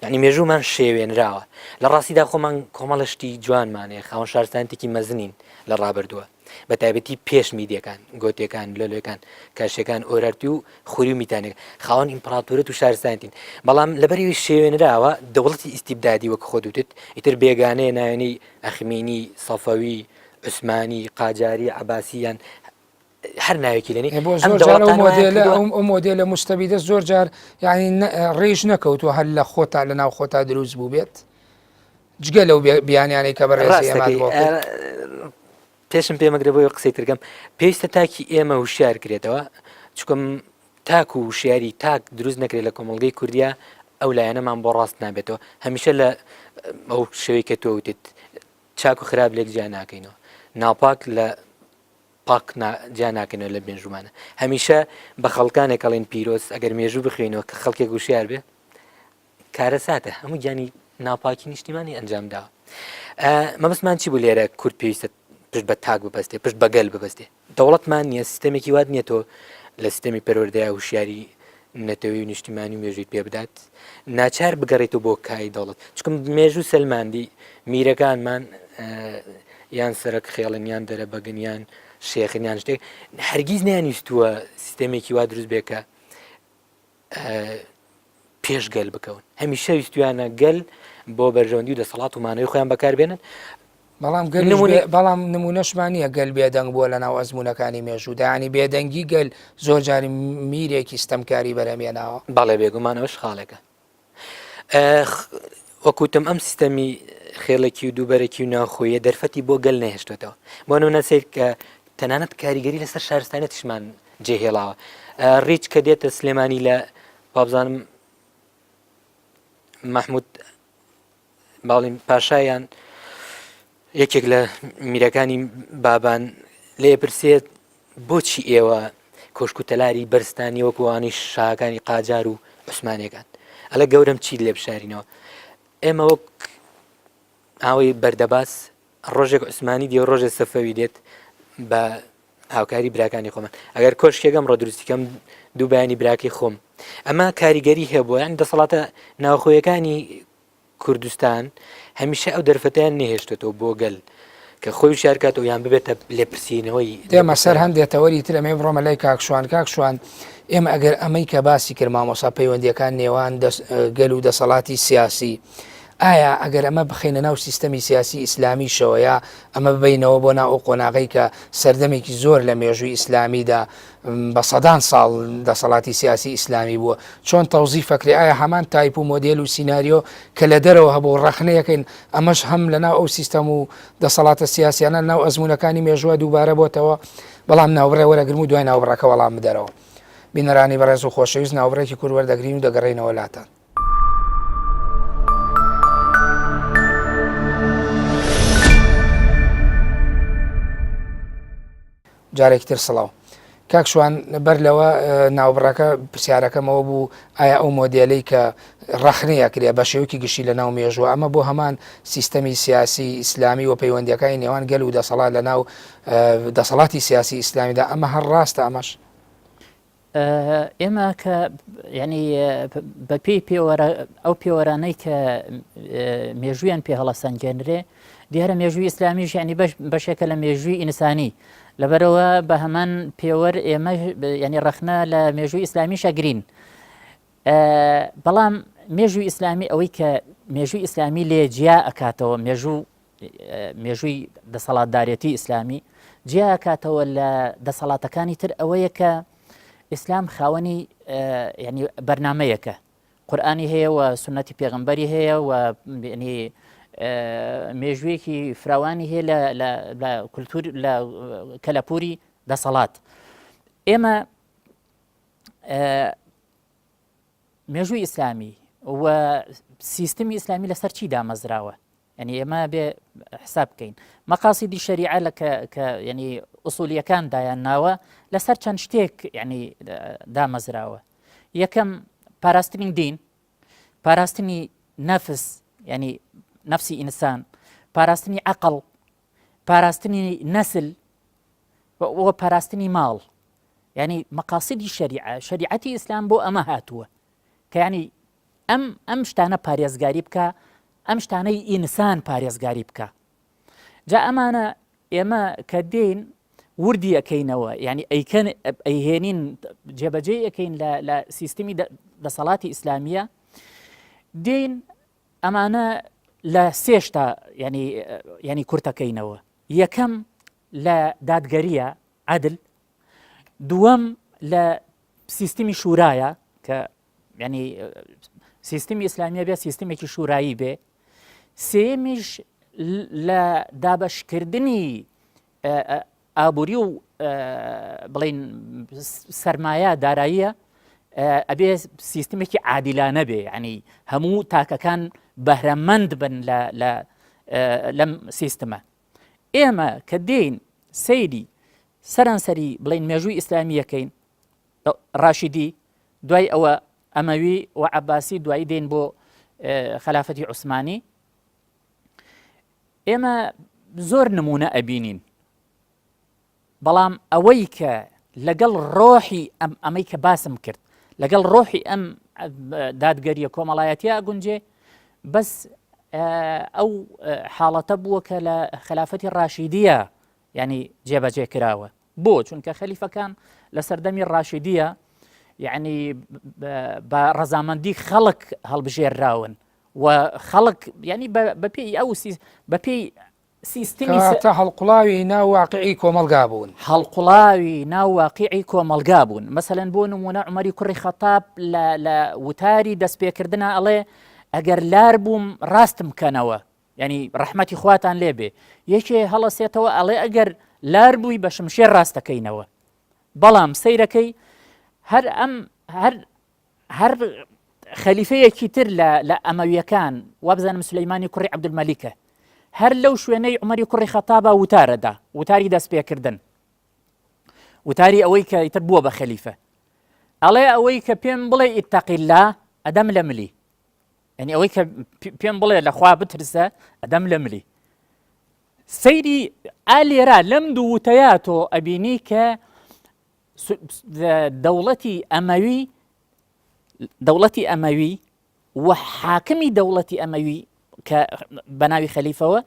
یعنی مێژوومان شێوێنراوە لە ڕاستیدا خۆمان کۆمەڵە شتی جوانمانەیە خاوەن شارستانێکی مەزنین لە ڕابردووە بە تایبەتی پێش میدیەکان، گۆتیەکان، لۆلۆکان، کاشیەکان، ئۆرارتی و خوری و میتانیەکان خاوەن ئیمپڕاتۆریەت و شارستانیەتین بەڵام لەبەر ئەوەی شێوێنراوە دەوڵەتی ئیستیبدادی وەک خۆت وتت ئیتر بێگانەیە ناوێنەی ئەخمینی، سەفەوی، عوسمانی، قاجاری، عەباسی یان هەر ناوێکی لێنی بۆ زۆر جار ئەو مۆدێلە ئەو مۆدێلە موستەبیدە زۆر جار یعنی ڕێژ نەکەوتووە هەر لە خۆتا لە ناو خۆتا دروست بوو بێت جگە لەو بیانیانەی کە بەڕێزی ئێمەت بۆ کرد. پێشم پێ مەگرە بۆی قسەی ترکەم پێویستە تاکی ئێمە هوشیار کرێتەوە چکم تاک و وشیاری تاک دروست نەکرێت لە کۆمەڵگەی کوردیا ئەو لایەنەمان بۆ ڕاست نابێتەوە هەمیشە لە ئەو شێوەی کە تۆ وتت چاک و خراپ لێک جیا ناکەینەوە ناپاک لە پاک جیا ناکەینەوە لە مێژوومانە هەمیشە بە خەڵکانێک ئەڵێن پیرۆز ئەگەر مێژوو بخوێنەوە کە خەڵکێک وشیار بێ کارەساتە هەموو گیانی ناپاکی نیشتیمانی ئەنجام داوە مەبەستمان چی بوو لێرە کورد پێویستە پشت بە تاک ببەستێ پشت بە گەل ببەستێ دەوڵەتمان نییە سیستەمێکی وات نییە تۆ لە سیستەمی پەروەردەیە هوشیاری نەتەوەی و نیشتیمانی و مێژووی پێ بدات ناچار بگەڕێتەوە بۆ کای دەوڵەت چکم مێژوو سەلماندی میرەکانمان یان سەرک خێڵن یان دەرەبەگن یان شێخن یان شتێک هەرگیز نیانیستووە سیستەمێکی وا دروست بێ کە پێش گەل بکەون هەمیشە ویستویانە گەل بۆ بەرژەوەندی و دەسەڵات و مانەوەی خۆیان بەکاربێنن بەڵام گەل بەڵام نمونەشمان نییە گەل بێدەنگ بووە لە ناو ئەزمونونەکانی مێژوودا ینی بێدەنگی گەل زۆر جاری میرێکی ستەمکاری بەرهەمێناوە بەڵێ بێگومانەوەش خاڵێکە وەکوتم ئەم سیستەمی خێڵێکی و دووبەرەکی و ناوخۆیە دەرفەتی بۆ گەل نەهێشتێتەوە بۆ نمونە سیر کە تەنانەت کاریگەری لەسەر شارستانێتیشمان جێهێڵاوە ڕیچ کە دێتە سلێمانی لە وابزانم مەحمود باڵین پاشایان یەکێک لە میرەکانی بابان لێ پرسێت بۆچی ئێوە کۆشک و تەلاری بەرزتان نیە وەکو ئەوانەی شاکانی قاجار و عوسمانیەکان ئەڵێ گەورەم چیت لێ بشارینەوە ئێمە وەک ئاوی بەردەباس ڕۆژێک عوسمانی دێ ڕۆژێ سەفەوی دێت بە هاوکاری براکانی خۆمان ئەگەر کۆشکێک ئەمڕۆ دروستی کەم دوو بەیانی براکەی خۆم ئەمە کاریگەری هەبووە یان دەسەڵاتە ناوخۆیەکانی کوردستان هەمیشە ئەو دەرفەتیان نەهێشتێتەوە بۆ گەل کە خۆی شارکاتەوە یان ببێتە لێپرسینەوەی دێمە سەر هەندێک تەوەری تر ئەمێ بڕۆمە لای کاکشوان کاکشوان ئێمە ئەگەر ئەمەی کە باسی کرد مامۆسا پەیوەندیەکان نێوان گەل و دەسەڵاتی سیاسی ئایا ئەگەر ئەمە بخەینە ناو سیستەمی سیاسی ئیسلامیشەوە یا ئەمە ببەینەوە بۆ ناو ئەو قۆناغەی کە سەردەمێکی زۆر لە مێژووی ئیسلامیدا بە سەدان ساڵ دەسەڵاتی سیاسی ئیسلامی بووە چۆن تەوزیف ئەکرێ ئایا هەمان تایپ و مۆدێل و سیناریۆ کە لە دەرەوە هەبوو ڕەخنەیەکەین ئەمەش هەم لە ناو ئەو سیستەم و دەسەڵاتە سیاسیانە ناو ئەزموونەکانی مێژووە دووبارە بۆتەوە بەڵام ناوبڕێ وەرەگرم و دوای ناوبڕەکە وەڵام بدەرەوە بینەرانی بەڕێز و خۆشەویست ناوبڕێکی کورت وەردەگرین و دەگەڕێینەوە لاتان. جارێکی تر سڵاو. کاک شوان بەر لەوە ناوبڕەکە پرسیارەکەمەوە بوو ئایا ئەو مۆدێلەی کە ڕەخنەیە کرێ بە شێوکی گشتی لە ناو مێژوە ئەمە بۆ هەمان سیستەمی سیاسی ئیسلامی و پەیوەندیەکانی نێوان گەل و دەسەڵات لە ناو دەسەڵاتی سیاسی ئیسلامیدا ئەمە هەر ڕاستە ئەمەش ئێمە کە ینی بەپێی پێوەرە ئەو پێوەرانەی کە مێژوویان پێ هەڵەسەنگێنرێ دیارە مێژووی ئیسلامیش ینی بەش بەشێکە لە مێژووی ئینسانی لەبەرەوە بە هەمان پێوەر ئێمە ینی ڕەخنە لە مێژووی ئیسلامی شەگرین بەڵام مێژووی ئیسلامی ئەوەی کە مێژووی ئیسلامی لێ جیا ئەکاتەوە مێژوو مێژووی دەسەڵاتدارێتی ئیسلامی جیاکاتەوە لە دەسەڵاتەکانی تر ئەوەیە کە ئیسلام خاوەنی ینی بەرنمەیەکە قورآانی هەیە و سنەتی پێغمبەری هەیە و ینی مێژوویەکی فراوانی هەیە لە کولتور لە کەلەپوری دەسەڵات ئێمە مێژووی ئیسلامی و سیستمی ئیسلامی لەسەر چی دامەزراوە یعنی ئێمە بێ حساب بکەین مەقاسیدی شەریعە لە کە یعنی ئوسولیەکان دایان ناوە لەسەر چەند شتێک یعنی دامەزراوە یەکەم پاراستنی دین پاراستنی نەفس یعنی نەفسی ئینسان پاراستنی عقل پاراستنی نەسل و پاراستنی ماڵ یعنی مەقاسیدی شەریعە شەریعەتی ئیسلام بۆ ئەمە هاتووە کە ینی ئەم ئەم شتانە پارێزگاری بکە ئەم شتانەی ئینسان پارێزگاری بکە جا ئەمانە ئێمە کە دێین وردی ئەەکەینەوە ینی ئەیکەن ئەیهێنین جێبەجێ ئەەکەین لە سیستمی دەسەڵاتی ئیسلامیە دێین ئەمانە لە سێشتا ینی ینی کورتەکەینەوە یەکەم لە دادگەریە عدل دووەم لە سیستمی شورایە کە ینی سیستمی ئیسلامیە بێ سیستمێکی شورایی بێ سێمیش لە دابەشکردنی ئابووری و بڵین سرمایە داراییە ئەبێ سیستمێکی عادیلانە بێ ینی هەموو تاکەکان بەهرەمەند بن لە لەم سیستمە ئێمە کە دێین سەیری سەرانسەری بڵین مێژووی ئیسلامیەکەین ڕاشیدی دوای ئەوە ئەمەوی و عەباسی دوایی دێن بۆ خەلافەتی عوسمانی ئێمە زۆر نمونە ئەبینین بەڵام ئەوەی کە لەگەڵ ڕۆحی ئەم ئەمەی کە باسم کرد لەگەڵ ڕۆحی ئەم دادگەریە کۆمەڵایەتیە ئەگونجێ بەس ئەو حاڵەتە بووە کە لە خلافەتی ڕاشیدیە ینی جێبەجێ کراوە بۆ؟ چونکە خەلیفەکان لە سەردەمی ڕاشیدیە یعنی بە ڕەزامەندی خەڵک هەڵبژێرراون و خەڵک ینی بەپێی ئەو بەپێی سیستمی تا هەڵقوڵاوی ناو واقعی کۆمەلگا بوون هەڵقوڵاوی ناو واقعی کۆمەلگا بوون مەسەەن بۆ نمونە عمەری کوڕی خەتاب لە وتاری دەستپێکردنا ئەڵێ ئەگەر لار بووم ڕاستم کەنەوە یانی ڕەحمەتی خواتان لێ بێ یەکێ هەڵەسێتەوە ئەڵێ ئەگەر لار بووی بە شمشێر ڕاستەکەینەوە بەڵام سەیرەکەی هەر ئەم هەر هەر خەلیفەیەکی تر لە لە ئەمەویەکان وابزانم سلەیمانی کوڕی عەبدولمەلیکە هەر لەو شوێنەی عومەری کوڕی خەتابا وتارەدا وتاری دەستپێکردن وتاری ئەوەی کە ئیتر بووە بە خەلیفە ئەڵێ ئەوەی کە پێم بڵێ ئیتەقیلا ئەدەم لە ملی یعنی ئەوەی کە پێم بڵێ لە خوا بترسە ئەدەم لە ملی. سەیری ئا لێرە لەم دوو وتەیە تۆ ئەبینی کە دەوڵەتی ئەمەوی دەوڵەتی ئەمەوی و حاکمی دەوڵەتی ئەمەوی کە بە ناوی خەلیفەوە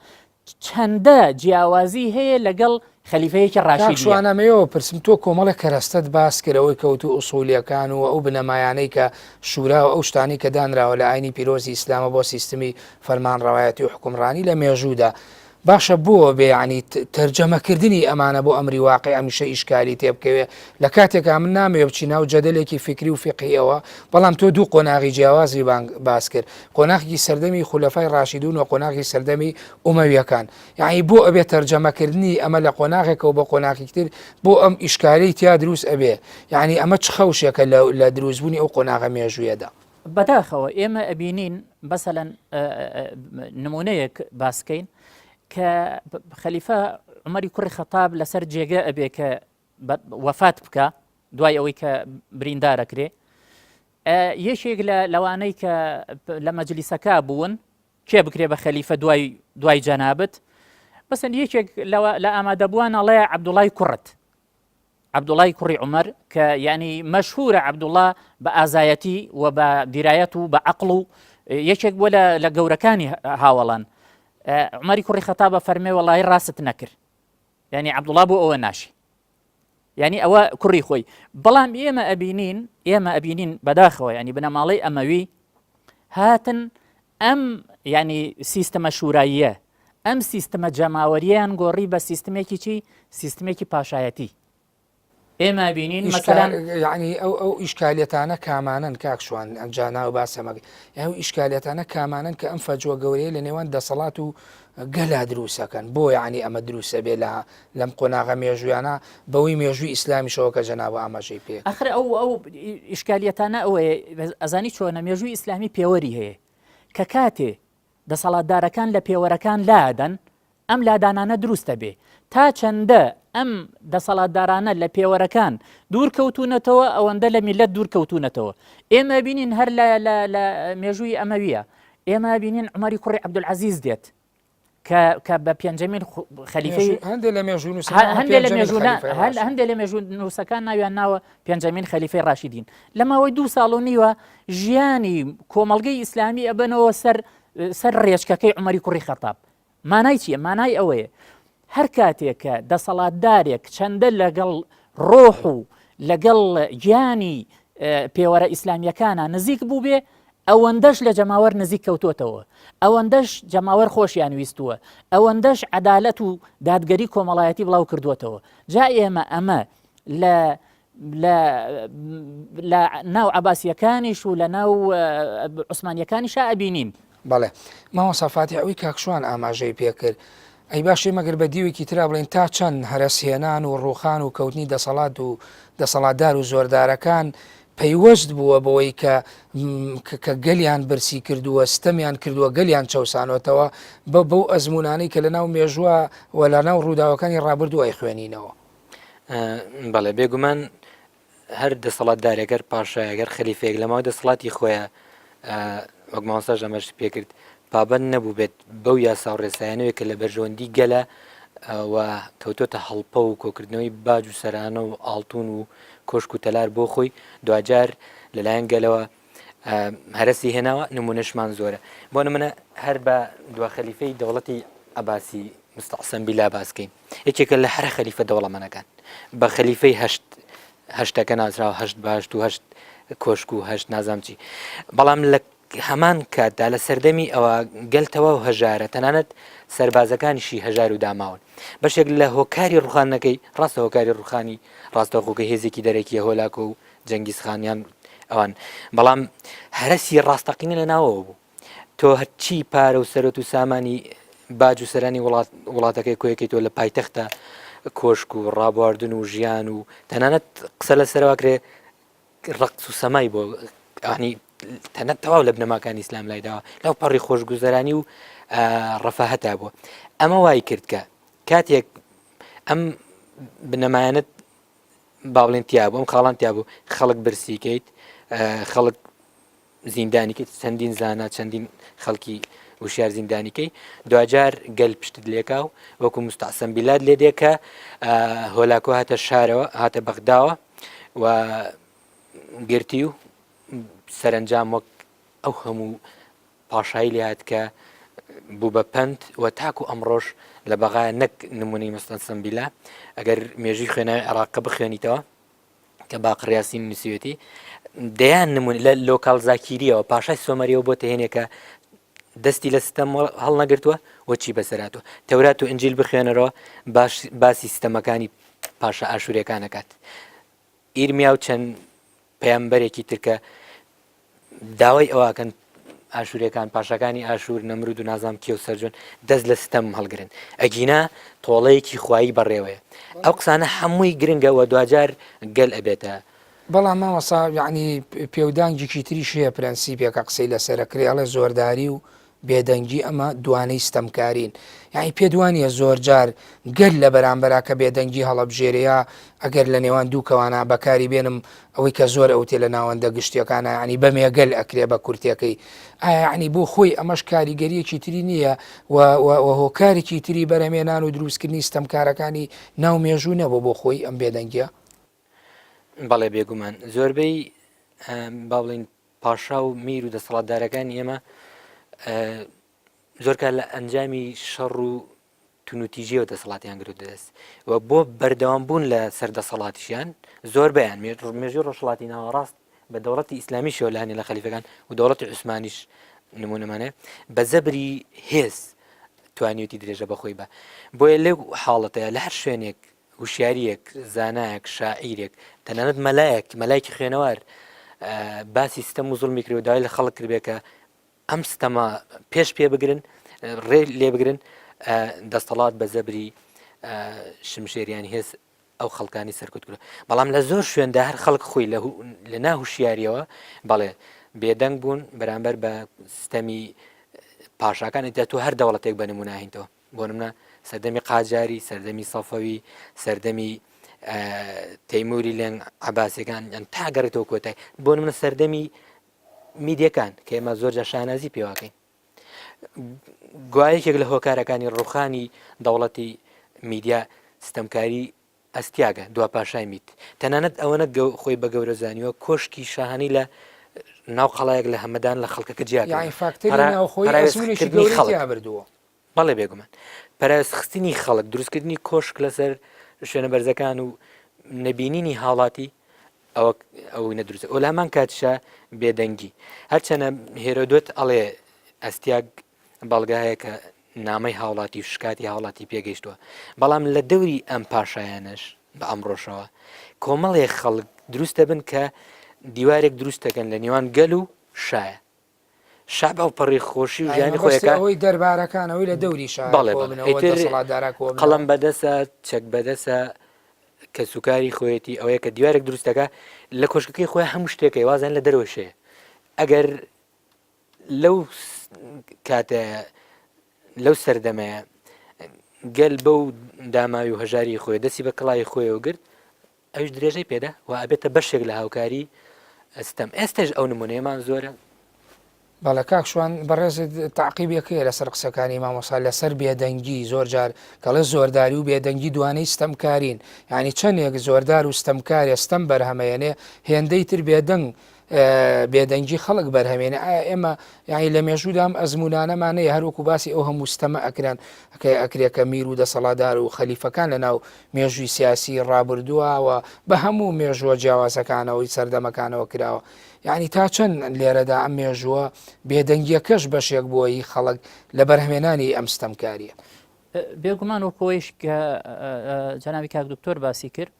چەندە جیاوازی هەیە لەگەڵ خەلیفەیەکی ڕاشیدیە. شوان ئەمەیەوە پرسم تۆ کۆمەڵێک کەرەستەت باس کرد ئەوەی کەوتو ئوسولیەکان و ئەو بنەمایانەی کە شورا و ئەو شتانەی کە دانراوە لە ئاینی پیرۆزی ئیسلامە بۆ سیستمی فەرمانڕەوایەتی و حوکمڕانی لە مێژوودا باشە بۆ بێ یانی تەرجەمەکردنی ئەمانە بۆ ئەمری واقع ئەمیشە ئیشکالی تێبکەوێ لە کاتێکا من نامەوێ بچی ناو جەدەلێکی فیکری و فیقهیەوە بەڵام تۆ دوو قۆناغی جیاوازی بانگ باس کرد قۆناغی سەردەمی خولەفای ڕاشیدون و قۆناغی سەردەمی ئومەویەکان یعنی بۆ ئەبێ تەرجەمەکردنی ئەمە لە قۆناغێکەوە بۆ قۆناغێکی تر بۆ ئەم ئیشکالەی تیا دروست ئەبێ یعنی ئەمە چ خەوشێکە لە دروستبوونی ئەو قۆناغە مێژوویەدا؟ بەداخەوە ئێمە ئەبینین مەسەلەن نمونەیەک باسکەین کە خەلیفە عمەری کوڕی خەتاب لەسەر جێگە ئەبێ کە وەفات بکە دوای ئەوەی کە بریندارەکرێ یەکێک لە لەوانەی کە لە مەجلیسەکە بوون کێ بکرێ بە خەلیفە دوای دوای جەنابت بەسەن یەکێک لە ئامادەبووان ئەڵێ عەبدوڵای کوڕت عەبدوڵای کوڕی عومەر کە یانی مەشهورە عەبدوڵا بە ئازایەتی و بە دیرایەت و بە عەقڵ و یەکێک بووە لە گەورەکانی هاوەڵان عومەری کوڕی خەتابە فەرمێ وەڵی ڕاست نەکرد یعنی عەبدوڵا بۆ ئەوە ناشی یعنی ئەوە کوڕی خۆی بەڵام ئێمە ئەبینین ئێمە ئەبینین بەداخەوە ینی بنەماڵەی ئەمەوی هاتن ئەم یانی سیستمە شوراییە، ئەم سیستمە جەماوەرییەیان گۆڕی بە سیستمێکی چی؟ سیستمێکی پاشایەتی. ئێمە بینین مەسەلەن یعنی ئەو ئەو ئیشکالیەتانە کامانەن کاک شوان ئەنجا ناو باسەمەکە ئەو ئیشکالیەتانە کامانەن کە ئەم فەجوە گەورەیە لە نێوان دەسەڵات و گەلا دروستەکەن بۆ یعنی ئەمە دروستە بێ لە لەم قۆناغە مێژویانە بەوەی مێژووی ئیسلامیشەوە کە جەناب ئاماژەی پێ ئەخر ئەو ئەو ئیشکالیەتانە ئەوەیە ئەزانی چۆنە مێژووی ئیسلامی پێوەری هەیە کە کاتێ دەسەڵاتدارەکان لە پێوەرەکان لادەن ئەم لادانانە دروستە بێ تا چەندە ئەم دەسەڵاتدارانە لە پێوەرەکان دوور کەوتونەتەوە ئەوەندە لە میلەت دوور کەوتونەتەوە ئێمە بینین هەر لە مێژووی ئەمەویە ئێمە بینین عمەری کوڕی عەبدولعەزیز دێت کە کە بە پێنجەمین خەلیفەی هەندێک لە مێژوو هەندێک لە مێژوو هەندێک لە مێژوو نووسەکان ناویان ناوە پێنجەمین خەلیفەی ڕاشیدین لە ماوەی دو ساڵ و نیوە ژیانی کۆمەڵگەی ئیسلامی ئەبەنەوە سەر سەر ڕێچکەکەی عمەری کوڕی خەتاب مانای چییە مانای ئەوەیە هەر کاتێک کە دەسەڵاتدارێک چەندە لەگەڵ ڕۆح و لەگەڵ گیانی پێوەرە ئیسلامیەکانە نزیک بوو بێ ئەوەندەش لە جەماوەر نزیک کەوتۆتەوە، ئەوەندەش جەماوەر خۆشیان ویستووە، ئەوەندەش عەدالەت و دادگەری کۆمەڵایەتی بڵاو کردووەتەوە. جا ئێمە ئەمە لە لە لە ناو عەباسییەکانیش و لە ناو عوسمانییەکانیشا ئەبینین. بەڵێ مامۆستا فاتیح ئەوەی کاک شوان ئاماژەی پێکرد ئەی باشە مەگەر بە دیوێکی ترا بڵێین تا چەند هەرەسهێنان و ڕووخان و کەوتنی دەسەڵات و دەسەڵاتدار و زۆردارەکان پەیوەست بووە بەوەی کە کە گەلیان برسی کردووە ستەمیان کردووە گەلیان چەوسانۆتەوە بە بەو ئەزمونانەی کە لە ناو مێژووە و لە ناو ڕووداوەکانی ڕابردوو ئەیخوێنینەوە. بەڵێ بێگومان هەر دەسەڵاتدارێک هەر پاشایەک هەر خەلیفەیەک لە ماوەی دەسەڵاتی خۆیا وەک مامۆستاش ئاماژەی پێکرد پابەند نەبووبێت بەو یاسا و ڕێسایانەوەی کە لە بەرژەوەندی گەلە و کەوتۆتە هەڵپە و کۆکردنەوەی باج و سەرانە و ئاڵتون و کۆشک و تەلار بۆ خۆی دواجار لەلایەن گەلەوە هەرەسی هێناوە نمونەشمان زۆرە بۆ نمونە هەر بە دوا خەلیفەی دەوڵەتی عەباسی مستعسەم بیلا باسکەین یەکێکە لە هەرە خەلیفە دەوڵەمەنەکان بە خەلیفەی هەشت هەشتەکە ناسراوە هەشت باشت و هەشت کۆشک و هەشت نازام چی بەڵام لە هەمان کاتدا لە سەردەمی ئەوە گەل تەواو هەژارە تەنانەت سەربازەکانیشی هەژار و داماون بەشێک لە هۆکاری ڕوخانەکەی ڕاستە هۆکاری ڕوخانی ڕاستەوخۆکە هێزێکی دەرەکیە هۆلاکۆ و جەنگیزخانیان ئەوان بەڵام هەرەسی ڕاستەقینە لە ناوەوە بوو تۆ هەرچی پارە و سەرۆت و سامانی باج و سەرانی وڵات وڵاتەکەی کۆیەکەی تۆ لە پایتەختە کۆشک و ڕابواردن و ژیان و تەنانەت قسە لە سەرواکرێ ڕقس و سەمای بۆ ئەنی تەنەت تەواو لە بنەماکانی ئیسلام لایداوە لەو پەڕی خۆشگوزەرانی و ڕەفاهەتا بووە ئەمە وای کرد کە کاتێک ئەم بنەمایانت با بڵێن تیا بوو ئەم خاڵان تیا بوو خەڵک برسیکەیت خەڵک زیندانی کرد چەندین زانا چەندین خەڵکی. وشیار زیندانی کەی دواجار گەل پشتت لێکا و وەکو مستعسەم بیلات لێ دێ کە هۆلاکۆ هاتە شارەوە هاتە بەغداوە و گرتی و سەرنجام وەک ئەو هەموو پاشایی لێ هات کە بوو بە پەند و تاکو ئەمڕۆش لە بەغا نەک نمونەی مستەنسەم بیلا ئەگەر مێژووی خوێناوی عێراقە بخوێنیتەوە کە باقر یاسین نووسیوێتی دەیان نمونە لە لۆکال زاکیریەوە پاشای سۆمەریەوە بۆ تهێنێکە دەستی لە ستەم هەڵنەگرتووە و چی بەسەراتوە تەورات و ئنجیل بخوێنەرەوە باش باسی ستەمەکانی پاشا ئاشوورەکانەکات ئیرمیا و چەند پەیامبەرێکی تر کە داوای ئەوەکەن ئاشوورەکان پاشاکانی ئاشوور نەمرود و نازام کێ و سەرجۆن دەست لە ستەم هەڵگرن ئەگینا تۆڵەیەکی خوایی بەڕێوەیە ئەو قسانە هەمووی گرنگە و دواجار گەل ئەبێتە بەڵام مامۆستا یعنی پێودانگێکی تریش هەیە پرەنسیپێکە قسەی لەسەرەکرێ ئەڵێ زۆرداری و بێدەنگی ئەمە دوانەی ستەمکارین. یانی پێت وانیە زۆرجار گەل لە بەرامبەرا کە بێدەنگی هەڵەبژێرێ یا ئەگەر لە نێوان دوو کەوانا بەکاری بێنم ئەوەی کە زۆر ئەوتێ لە ناوەندە گشتیەکانا یانی بە مێگەل ئەکرێ بە کورتەکەی ئایا یانی بۆ خۆی ئەمەش کاریگەریەکی تری نییە و و هۆکارێکی تری بەرهەمێنان و دروستکردنی ستەمکارەکانی ناو مێژوو نەبوو بۆ خۆی ئەم بێدەنگیە؟ بەڵێ بێگومان زۆربەی با بڵین پاشا و میر و دەسەڵاتدارەکانی ئێمە زۆر کار لە ئەنجامی شەڕ و تونوتیژیەوە دەسەڵاتیان گرتووە دەست و بۆ بەردەوام بوون لە سەر دەسەڵاتیشیان زۆر بەیان مێژوی ڕۆژهەڵاتی ناوەڕاست بە دەوڵەتی ئیسلامیشەوە لە هەنێ لە خەلیفەکان و دەوڵەتی عوسمانیش نمونەمانە بە زەبری هێز توانیوتی درێژە بەخۆی بە بۆیە لەو حاڵەتەیە لە هەر شوێنێک هوشیارییەک، زانایەک، شاعیرێک، تەنانەت مەلایەک، مەلایەکی خوێنەوار باسی ستەم و زوڵمی کرد و داوای لە خەڵک کردبێ کە ئەم ستەمە پێش پێ بگرن، ڕێ لێ بگرن، دەستەڵات بە زەبری شمشێریان هێز ئەو خەڵکانی سەرکوت کرد. بەڵام لە زۆر شوێندا هەر خەڵک خۆی لە ناهوشیاریەوە بەڵێ بێدەنگ بوون بەرامبەر بە ستەمی پاشاکان ئیتر تۆ هەر دەوڵەتێک بە نمونە هینتەوە. بۆ نمونە سەردەمی قاجاری، سەردەمی سەفەوی، سەردەمی تەیموری لێنگ عەباسیەکان یان تا گەڕێتەوە کۆتای بۆ نمونە سەردەمی میدیەکان کە ئێمە زۆر جار شانازی پێواکەین گوایەکێک لە هۆکارەکانی ڕوخانی دەوڵەتی میدیا ستەمکاری ئەستیاگە دوا پاشای مید تەنانەت ئەوەنە خۆی بە گەورە زانیوە کۆشکی شاهانی لە ناو قەڵایەک لە هەمەدان لە خەڵکەکە جیا یانی فاکتەری ناوخۆیی ئەزموونێکی گەورەی تیا بردووە. بەڵێ بێگومان پەراوێزخستنی خەڵک، دروستکردنی کۆشک لەسەر شوێنە بەرزەکان و نەبینینی هاوڵاتی ئەوە ئەوەی نەدروستە ئەو لە هەمان کاتیشا بێدەنگی هەرچەنە هێرۆدۆت ئەڵێ ئەستیاگ بەڵگە هەیە کە نامەی هاوڵاتی و شکاتی هاوڵاتی پێگەیشتووە بەڵام لە دەوری ئەم پاشایانەش بە ئەمڕۆشەوە کۆمەڵێ خەڵک دروست دەبن کە دیوارێک دروست دەکەن لە نێوان گەل و شایە شەعب ئەوپەڕی خۆشی و ژیانی خۆیەکە ئەوەی دەربارەکان ئەوەی لە دەوری شار بەڵێ بەڵێ دەسەڵاتدارا کۆبنەوە. قەڵەم بەدەسە چەک بەدەسە کەسوکاری خۆیەتی ئەوەیە کە دیوارێک دروست دەکا لە کۆشکەکەی خۆی هەموو شتێکەی وازیان لە دەرەوەشەیە ئەگەر لەو کاتە لەو سەردەمەیە گەل بەو داماوی و هەژاری خۆی دەستی بە کڵاوی خۆیەوە گرت ئەویش درێژەی پێدا و ئەبێتە بەشێک لە هاوکاری ستەم ئێستش ئەو نمونەیەمان زۆرە. بەڵێ کاک شوان بەڕێزت تەعقیبێک هەیە لەسەر قسەکانی مامۆستا لەسەر بێدەنگی زۆر جار کەڵێ زۆرداری و بێدەنگی دوانەی ستەمکارین یعنی چەندێک زۆردار و ستەمکارێ ستەم بەرهەمەیەنێ هێندەی تر بێدەنگ بێدەنگی خەڵک بەرهەمێنێ ئایا ئێمە یعنی لە مێژوودا ئەم ئەزموونانەمان هەیە هەروەکو باسی ئەو هەموو ستەمە ئەکران کە ئەکرێ کە میر و دەسەڵاتدار و خەلیفەکان لە ناو مێژووی سیاسی ڕابردووە و بە هەموو مێژووە جیاوازەکانەوەی سەردەمەکانەوە کراوە یعنی تا چەند لێرەدا ئەم مێژووە بێدەنگیەکەش بەشێک بووە هی خەڵک لە بەرهەمێنانی ئەم ستەمکاریە. بێگومان وەکۆیش کە جەنابی کاک دکتۆر باسی کرد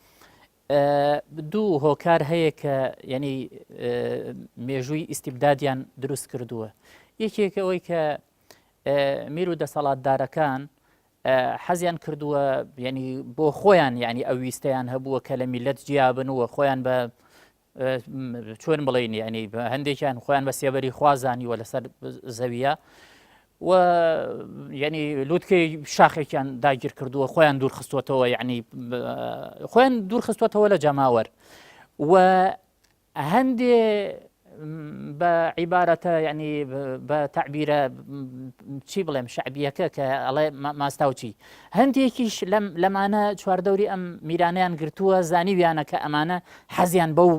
دوو هۆکار هەیە کە یعنی مێژووی ئیسیبدادیان دروست کردووە یەکێک ئەوەی کە میر و دەسەڵاتدارەکان حەزیان کردووە یعنی بۆ خۆیان یعنی ئەو ویستیان هەبووە کە لە میلەت جیابن و خۆیان بە چۆن بڵین ینی هەندێکیان خۆیان بە سێبەری خوازانیوە لەسەر زەویە و یعنی لوتکەی شاخێکیان داگیر کردووە خۆیان دوور خستوەتەوە یعنی خۆیان دوور خستوەتەوە لە جەماوەر و هەندێ بە عیبارەتە یعنی بە تەعبیرە چی بڵێم شەعبیەکە کە ئەڵێ ماستاوچی هەندێکیش لەم لەمانە چواردەوری ئەم میرانیان گرتووە زانیویانە کە ئەمانە حەزیان بەو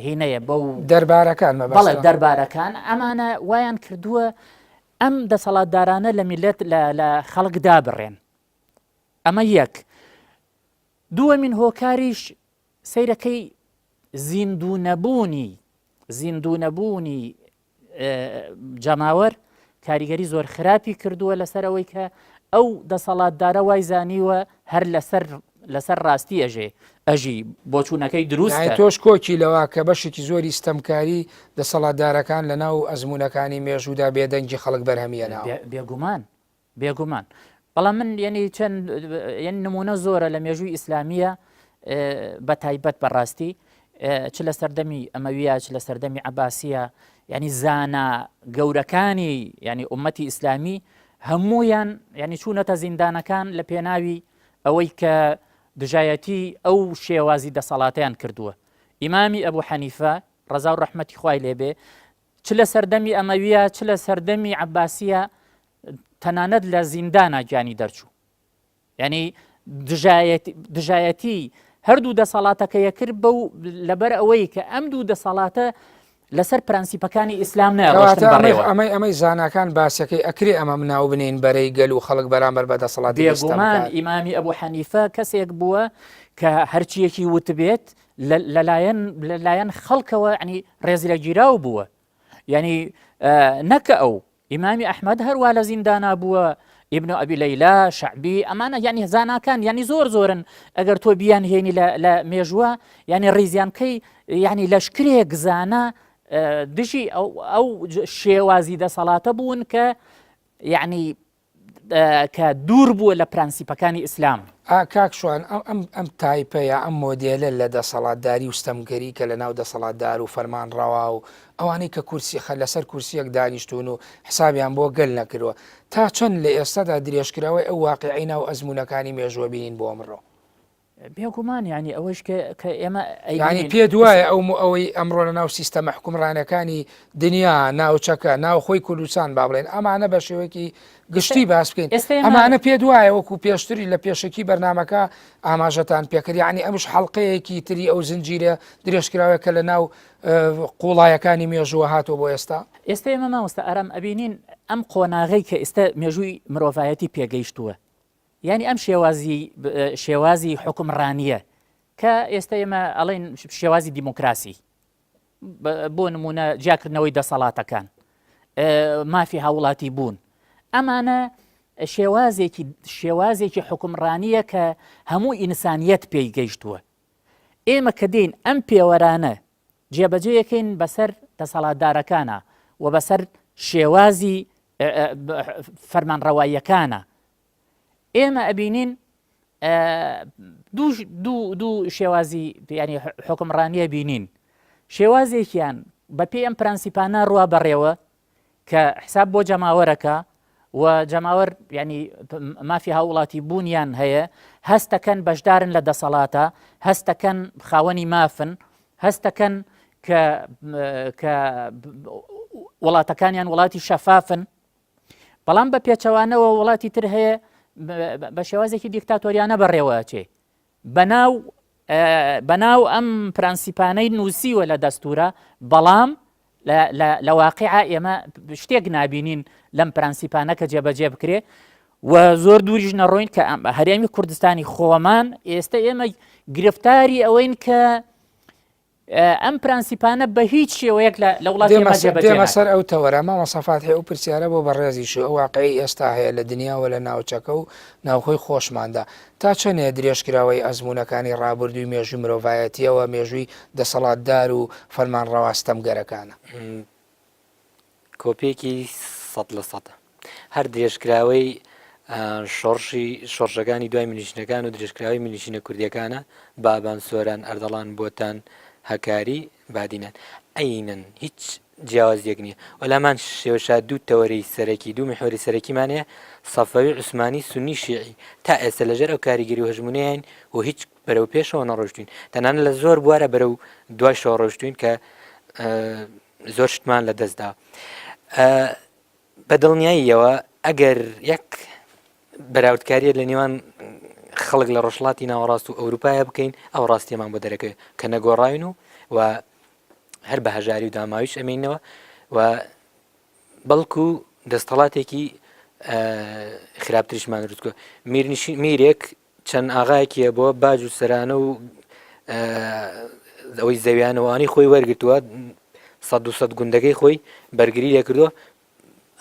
هینەیە بەو دەربارەکان بەڵێ دەربارەکان ئەمانە وایان کردووە ئەم دەسەڵاتدارانە لە میلەت لە خەڵک دابڕێن ئەمە یەک دووەمین هۆکاریش سەیرەکەی زیندوو نەبوونی زیندوو نەبوونی جەماوەر کاریگەری زۆر خراپی کردووە لەسەر ئەوەی کە ئەو دەسەڵاتدارە وای زانیوە هەر لەسەر لەسەر ڕاستی ئەژێ ئەژی بۆچوونەکەی دروست تۆش کۆکی لەوە کە بەشێکی زۆری ستەمکاری دەسەڵاتدارەکان لە ناو ئەزمونونەکانی مێژوودا بێدەنگی خەڵک بەرهەمیەناوە بێگومان بێگومان بەڵام من یەنی چەند یەن نمونە زۆرە لە مێژووی ئیسلامیە بە تایبەت بەڕاستی چ لە سەردەمی ئەمەویە چ لە سەردەمی عباسیە ینی زانا گەورەکانی ینی ئومەتی ئیسلامی هەمویان ینی چوونەتە زیندانەکان لە پێناوی ئەوەی کە دژایەتی ئەو شێوازی دەسەڵاتیان کردووە ئیمامی ئەبوو حەنیفە ڕەزا و ڕەحمەتی خوای لێبێ چ لە سەردەمی ئەمەویە چ لە سەردەمی عەباسیە تەنانەت لە زیندانا گیانی دەرچوو یعنی دژایەتی دژایەتی هەردوو دەسەڵاتەکە یەکرد بەو لەبەر ئەوەی کە ئەم دوو دەسەڵاتە لەسەر پرەنسیپەکانی ئیسلام نەڕۆشتن بەڕێوە. ئەمەی ئەمەی زاناکان باسەکەی ئەکرێ ئەمە ناو بنێین بەرەی گەل و خەڵک بەرامبەر بە دەسەڵاتی بێگومان ئیمامی ئەبوو حەنیفە کەسێک بووە کە هەرچیەکی وتبێت لەلایەن لەلایەن خەڵکەوە ینی ڕێزلەگیراو بووە یعنی نەکە ئەو ئیمامی ئەحمەد هەروا لە زیندانا بووە ئیبن ئەبی لەیلا شەعبی ئەمانە یعنی زاناکان یعنی زۆر زۆرن ئەگەر تۆ بیان هێنی لە مێژووە یعنی ڕیزیان بکەی یعنی لەشکرێک زانە دژی ئەو شێوازی دەسەڵاتە بوون کە یعنی کە دوور بووە لە پرەنسیپەکانی ئیسلام. ئا کاک شوان ئەم ئەم ئەم تایپە یا ئەم مۆدێلە لە دەسەڵاتداری و ستەمگەری کە لە ناو دەسەڵاتدار و فەرمانڕەوا و ئەوانەی کە کورسی خە لەسەر کورسیەک دانیشتوون و حسابیان بۆ گەل نەکردوە تا چەند لە ئێستادا درێژکراوەی ئەو واقیعەی ناو ئەزموونەکانی مێژووە بینین بۆ ئەمڕۆ؟ بێگومان یانی ئەوەش کە کە ئێمە یانی پێت وایە ئەو ئەوەی ئەمڕۆ لە ناو سیستەمە حکومڕانەکانی دنیا ناوچەکە ناوخۆی کوردستان با بڵێن ئەمانە بە شێوەیەکی گشتی باس بکەین ئەمانە پێت وایە وەکو پێشتری لە پێشەکی بەرنمەکە ئاماژەتان پێکرد یعنی ئەمش حەڵلقەیەکی تری ئەو زنجیرە درێژکراوە کە لە ناو قوڵایەکانی مێژووە هاتۆ بۆ ئێستا ئێستا ئێمە مامۆستا ئارام ئەبینین ئەم قۆناغەی کە ئێستا مێژووی مرۆڤایەتی پێگەیشتووە یانی ئەم شێوازی شێوازی حوکمڕانییە کە ئێستا ئێمە ئەڵێن شێوازی دیموکراسی بۆ نمونە جیاکردنەوەی دەسەڵاتەکان مافی هاوڵاتی بوون ئەمانە شێوازێکی شێوازێکی حکومڕانیە کە هەموو ئینسانیەت پێی گەیشتووە ئێمە کە دێین ئەم پێوەرانە جێبەجێیەکەین بەسەر دەسەڵاتدارەکانە و بەسەر شێوازی فەرمانڕەواییەکانە ئێمە ئەبینین دوو شێوازی ینی حکمڕانیە بینین شێوازێکیان بەپێی ئەم پرەنسیپانە ڕوا بەڕێوە کە حساب بۆ جەماوەرەکە و جەماوەر ینی مافی هاوڵاتی بوونیان هەیە هەستەکەن بەشدارن لە دەسەڵاتە هەستەکەن خاوەنی مافن هەستەکەن کە کە وڵاتەکانیان وڵاتی شەفافن بەڵام بە پێچەوانەوە وڵاتی تر هەیە بە شێوازێکی دیکتاتۆریانە بەڕێوەچێ بەناو بەناو ئەم پرەنسیپانەی نووسیوە لە دەستورە بەڵام لە واقعا ئێمە شتێک نابینین لەم پرەنسیپانە کە جێبەجێ بکرێ و زۆر دووریش نەڕۆین کە هەرێمی کوردستانی خۆمان ئێستا ئێمە گرفتاری ئەوەین کە ئەم پرەنسیپانە بە هیچ شێوەیەک لە وڵاتی ئێمە جێبەجێ دێمە سەر ئەو تەوەرە مامۆستا فاتحی ئەو پرسیارە بۆ بەڕێزیش و ئەو واقعی ئێستا هەیە لە دنیا و لە ناوچەکە و ناوخۆی خۆشماندا تا چەندێ درێژکراوەی ئەزموونەکانی ڕابردووی مێژووی مرۆڤایەتییەوە مێژووی دەسەڵاتدار و فەرمانڕەوا ستەمگەرەکانە؟ کۆپیەکی سەد لە سەدە. هەر درێژکراوەی شۆڕشی شۆڕشەکانی دوای میرنشینەکان و درێژکراوەی میرنشینە کوردیەکانە، بابان، سۆران، ئەردەڵان، بۆتان، هەکاری، بادینان. عەینەن هیچ جیاوازیەک نیە. وە لامان شێوە دوو تەوەرەی سەرەکی دوو میحوەری سەرەکیمان هەیە، سەفەوی، عوسمانی، سوننی، شیعی. تا ئێستا لەژێر ئەو کاریگەری و هەژموونەیاین و هیچ بەرەو پێشەوە نەڕۆیشتوین. تەنانەت لە زۆر بوارە بەرەو دوایشەوە ڕۆیشتوین کە. زۆر شتمان لە دەستدا. بە دڵنیاییەوە ئەگەر یەک بەراوردکاریە لە نێوان خەڵک لە ڕۆژهەڵاتی ناوەڕاست و ئەوروپایە بکەین ئەو ڕاستیەمان بۆ دەرەکەوێت کە نەگۆڕاوین و و هەر بە هەژاری و داماویش ئەمینەوە و بەڵکو دەستەڵاتێکی خراپتریشمان دروست میرنشین میرێک چەند ئاغایەکی هەبووە باج و سەرانە و ئەوەی زەویانەوانی خۆی وەرگتووە سە گوندەکەی خۆی بەرگری لێکردووە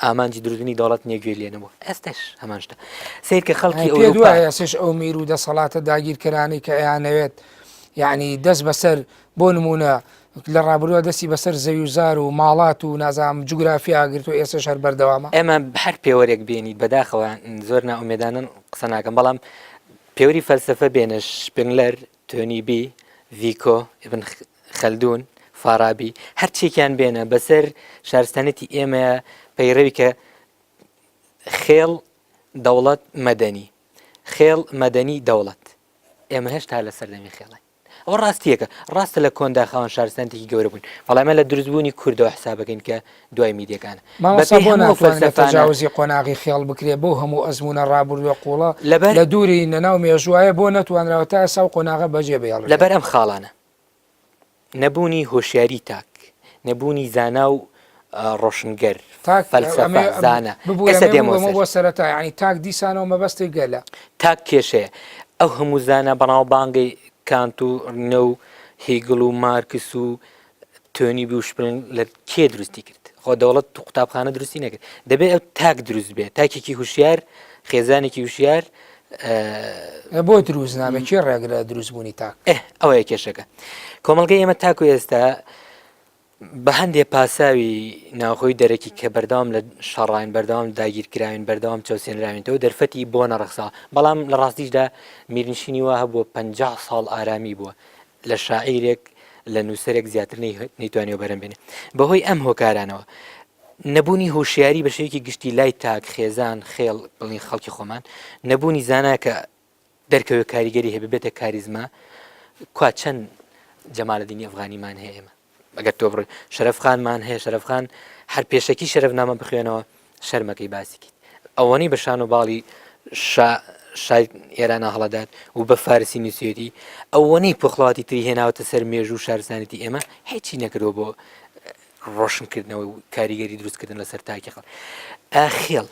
ئامانجی دروستنی دەوڵەت نییە گوێ لێ نەبوو ئێستش هەمان شتە سیر کە خەڵکی پێ دوایە ئێستش ئەو میر و دەسەڵاتە داگیرکەرانەی کە ئەیانەوێت یعنی دەست بەسەر بۆ نمونە لە ڕابرووە دەستی بەسەر زەوی و زار و ماڵات و نازانم جوگرافیا گرت و ئێستش هەر بەردەوامە. ئێمە هەر پێوەرێک بێنیت بەداخەوە زۆر نائومێدانن قسە ناکەم بەڵام پێوەری فەلسەفە بێنە شپنگلەر تۆنیبی ڤیکۆ ئیبن خەلدون، فارابی، هەرچیەکیان بێنە بەسەر شارستانیەتی ئێمەیا پەیڕەوی کە خێڵ دەوڵەت مەدەنی خێڵ مەدەنی دەوڵەت ئێمە هێشتا لە سەردەمی خێڵین ئەوە ڕاستیەکە ڕاستە لە کۆندا خاوەن شارستانێکی گەورە بوون بەڵام ئێمە لە دروستبوونی کوردەوە حسابەکەین کە دوای میدیەکانە. مامۆستا بۆ ناتوانرێت تەجاوزی قۆناغی خێڵ بکرێت بەو هەموو ئەزموونە ڕابوردوە قوڵە لە دووری لەناو مێژووایە بۆ نەتوانراوە تا ئێستا ئەو قۆناغە بەجێ بهێڵرێت؟ لەبەر ئەم خاڵانە، نەبوونی هۆشیاری تاک، نەبوونی زانا و ڕۆشنگەر، تاک فەلسەفە، زانا. ببورە ئێستا ئەمەوێ دێمەوە ببەمەوە سەر. بۆ سەرەتا یانی تاک دیسانەوە مەبەستی گەلە. تاک کێشەیە. ئەو هەموو زانا بەناوبانگەی کانت و ڕینە و هیگڵ و مارکس و تۆنی بی و شپرنگلەر کێ دروستی کرد؟ خۆ دەوڵەت و قوتابخانە دروستی نەکرد. دەبێت ئەو تاک دروست بێت، تاکێکی هوشیار، خێزانێکی هوشیار. بۆ دروست نابێت؟ کێ ڕێگرە دروستبوونی تاک؟ ئێ ئەوەیە کێشەکە. کۆمەڵگەی ئێمە تاکو ئێستا بە هەندێ پاساوی ناوخۆی دەرەکی کە بەردەوام لە شەڕاین، بەردەوام داگیرکراوین، بەردەوام چەوسێنراوینەوە، دەرفەتی بۆ نەڕەخساوە. بەڵام لە ڕاستیشدا میرنشینی وا هەبووە 50 ساڵ ئارامی بووە. لە شاعیرێک لە نووسەرێک زیاتر نەیتوانیوە بەرهەم بێنێ بەهۆی ئەم هۆکارانەوە نەبوونی هۆشیاری بە شێوەیەکی گشتی لای تاک خێزان خێڵ بڵین خەڵکی خۆمان نەبوونی زانا کە دەرکەوێت کاریگەری هەبێ بێتە کاریزما کوا چەند جەمالەدینی ئەفغانیمان هەیە ئێمە ئەگەر تۆ بڕۆی شەرەف خانمان هەیە شەرەف خان هەر پێشەکی شەرەفنامە بخوێنەوە شەرمەکەی باسیکیت ئەوەنەی بە شان و باڵی شا شای ئێرانە هەڵەدات و بە فارسی نووسێتی ئەوەنەی پۆخڵاتی تری هێناوەتە سەر مێژوو و شارستانێتی ئێمە هیچی نەکردووە بۆ ڕۆشنکردنەوە و کاریگەری دروستکردن لەسەر تاکی خەڵک ئاخێڵ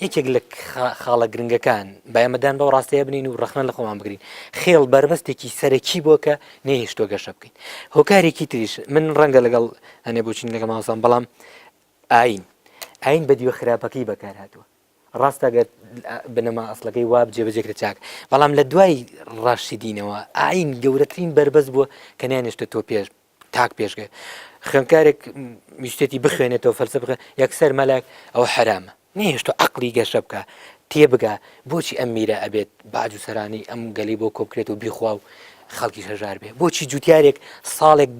یەکێک لە خاڵە گرنگەکان با ئێمە دان بەو ڕاستەیە بنین و ڕەخنە لە خۆمان بگرین خێڵ بەربەستێکی سەرەکی بووە کە نەیهێشتووە گەشە بکەین هۆکارێکی تریش من ڕەنگە لەگەڵ هەنێ بۆچین لەگەڵ مامۆستام بەڵام ئاین ئاین بە دیوە خراپەکەی بەکار هاتووە ڕاستە گەر بنەما ئەسڵەکەی وا جێبەجێ کرێت چاک بەڵام لە دوای ڕاشیدینەوە ئاین گەورەترین بەربەست بووە کە نیانێشتە تۆ پێش تاک پێشگە خوێندکارێک ویستێتی بخوێنێتەوە فەلسە بخوێن یەکسەر مەلاک ئەو حەرامە نەیهێشتووە عەقڵی گەشە بکا تێبگا بۆچی ئەم میرە ئەبێت باج و سەرانەی ئەم گەلی بۆ کۆبکرێت و بیخوا و خەڵکیش هەژار بێ بۆچی جوتیارێک ساڵێک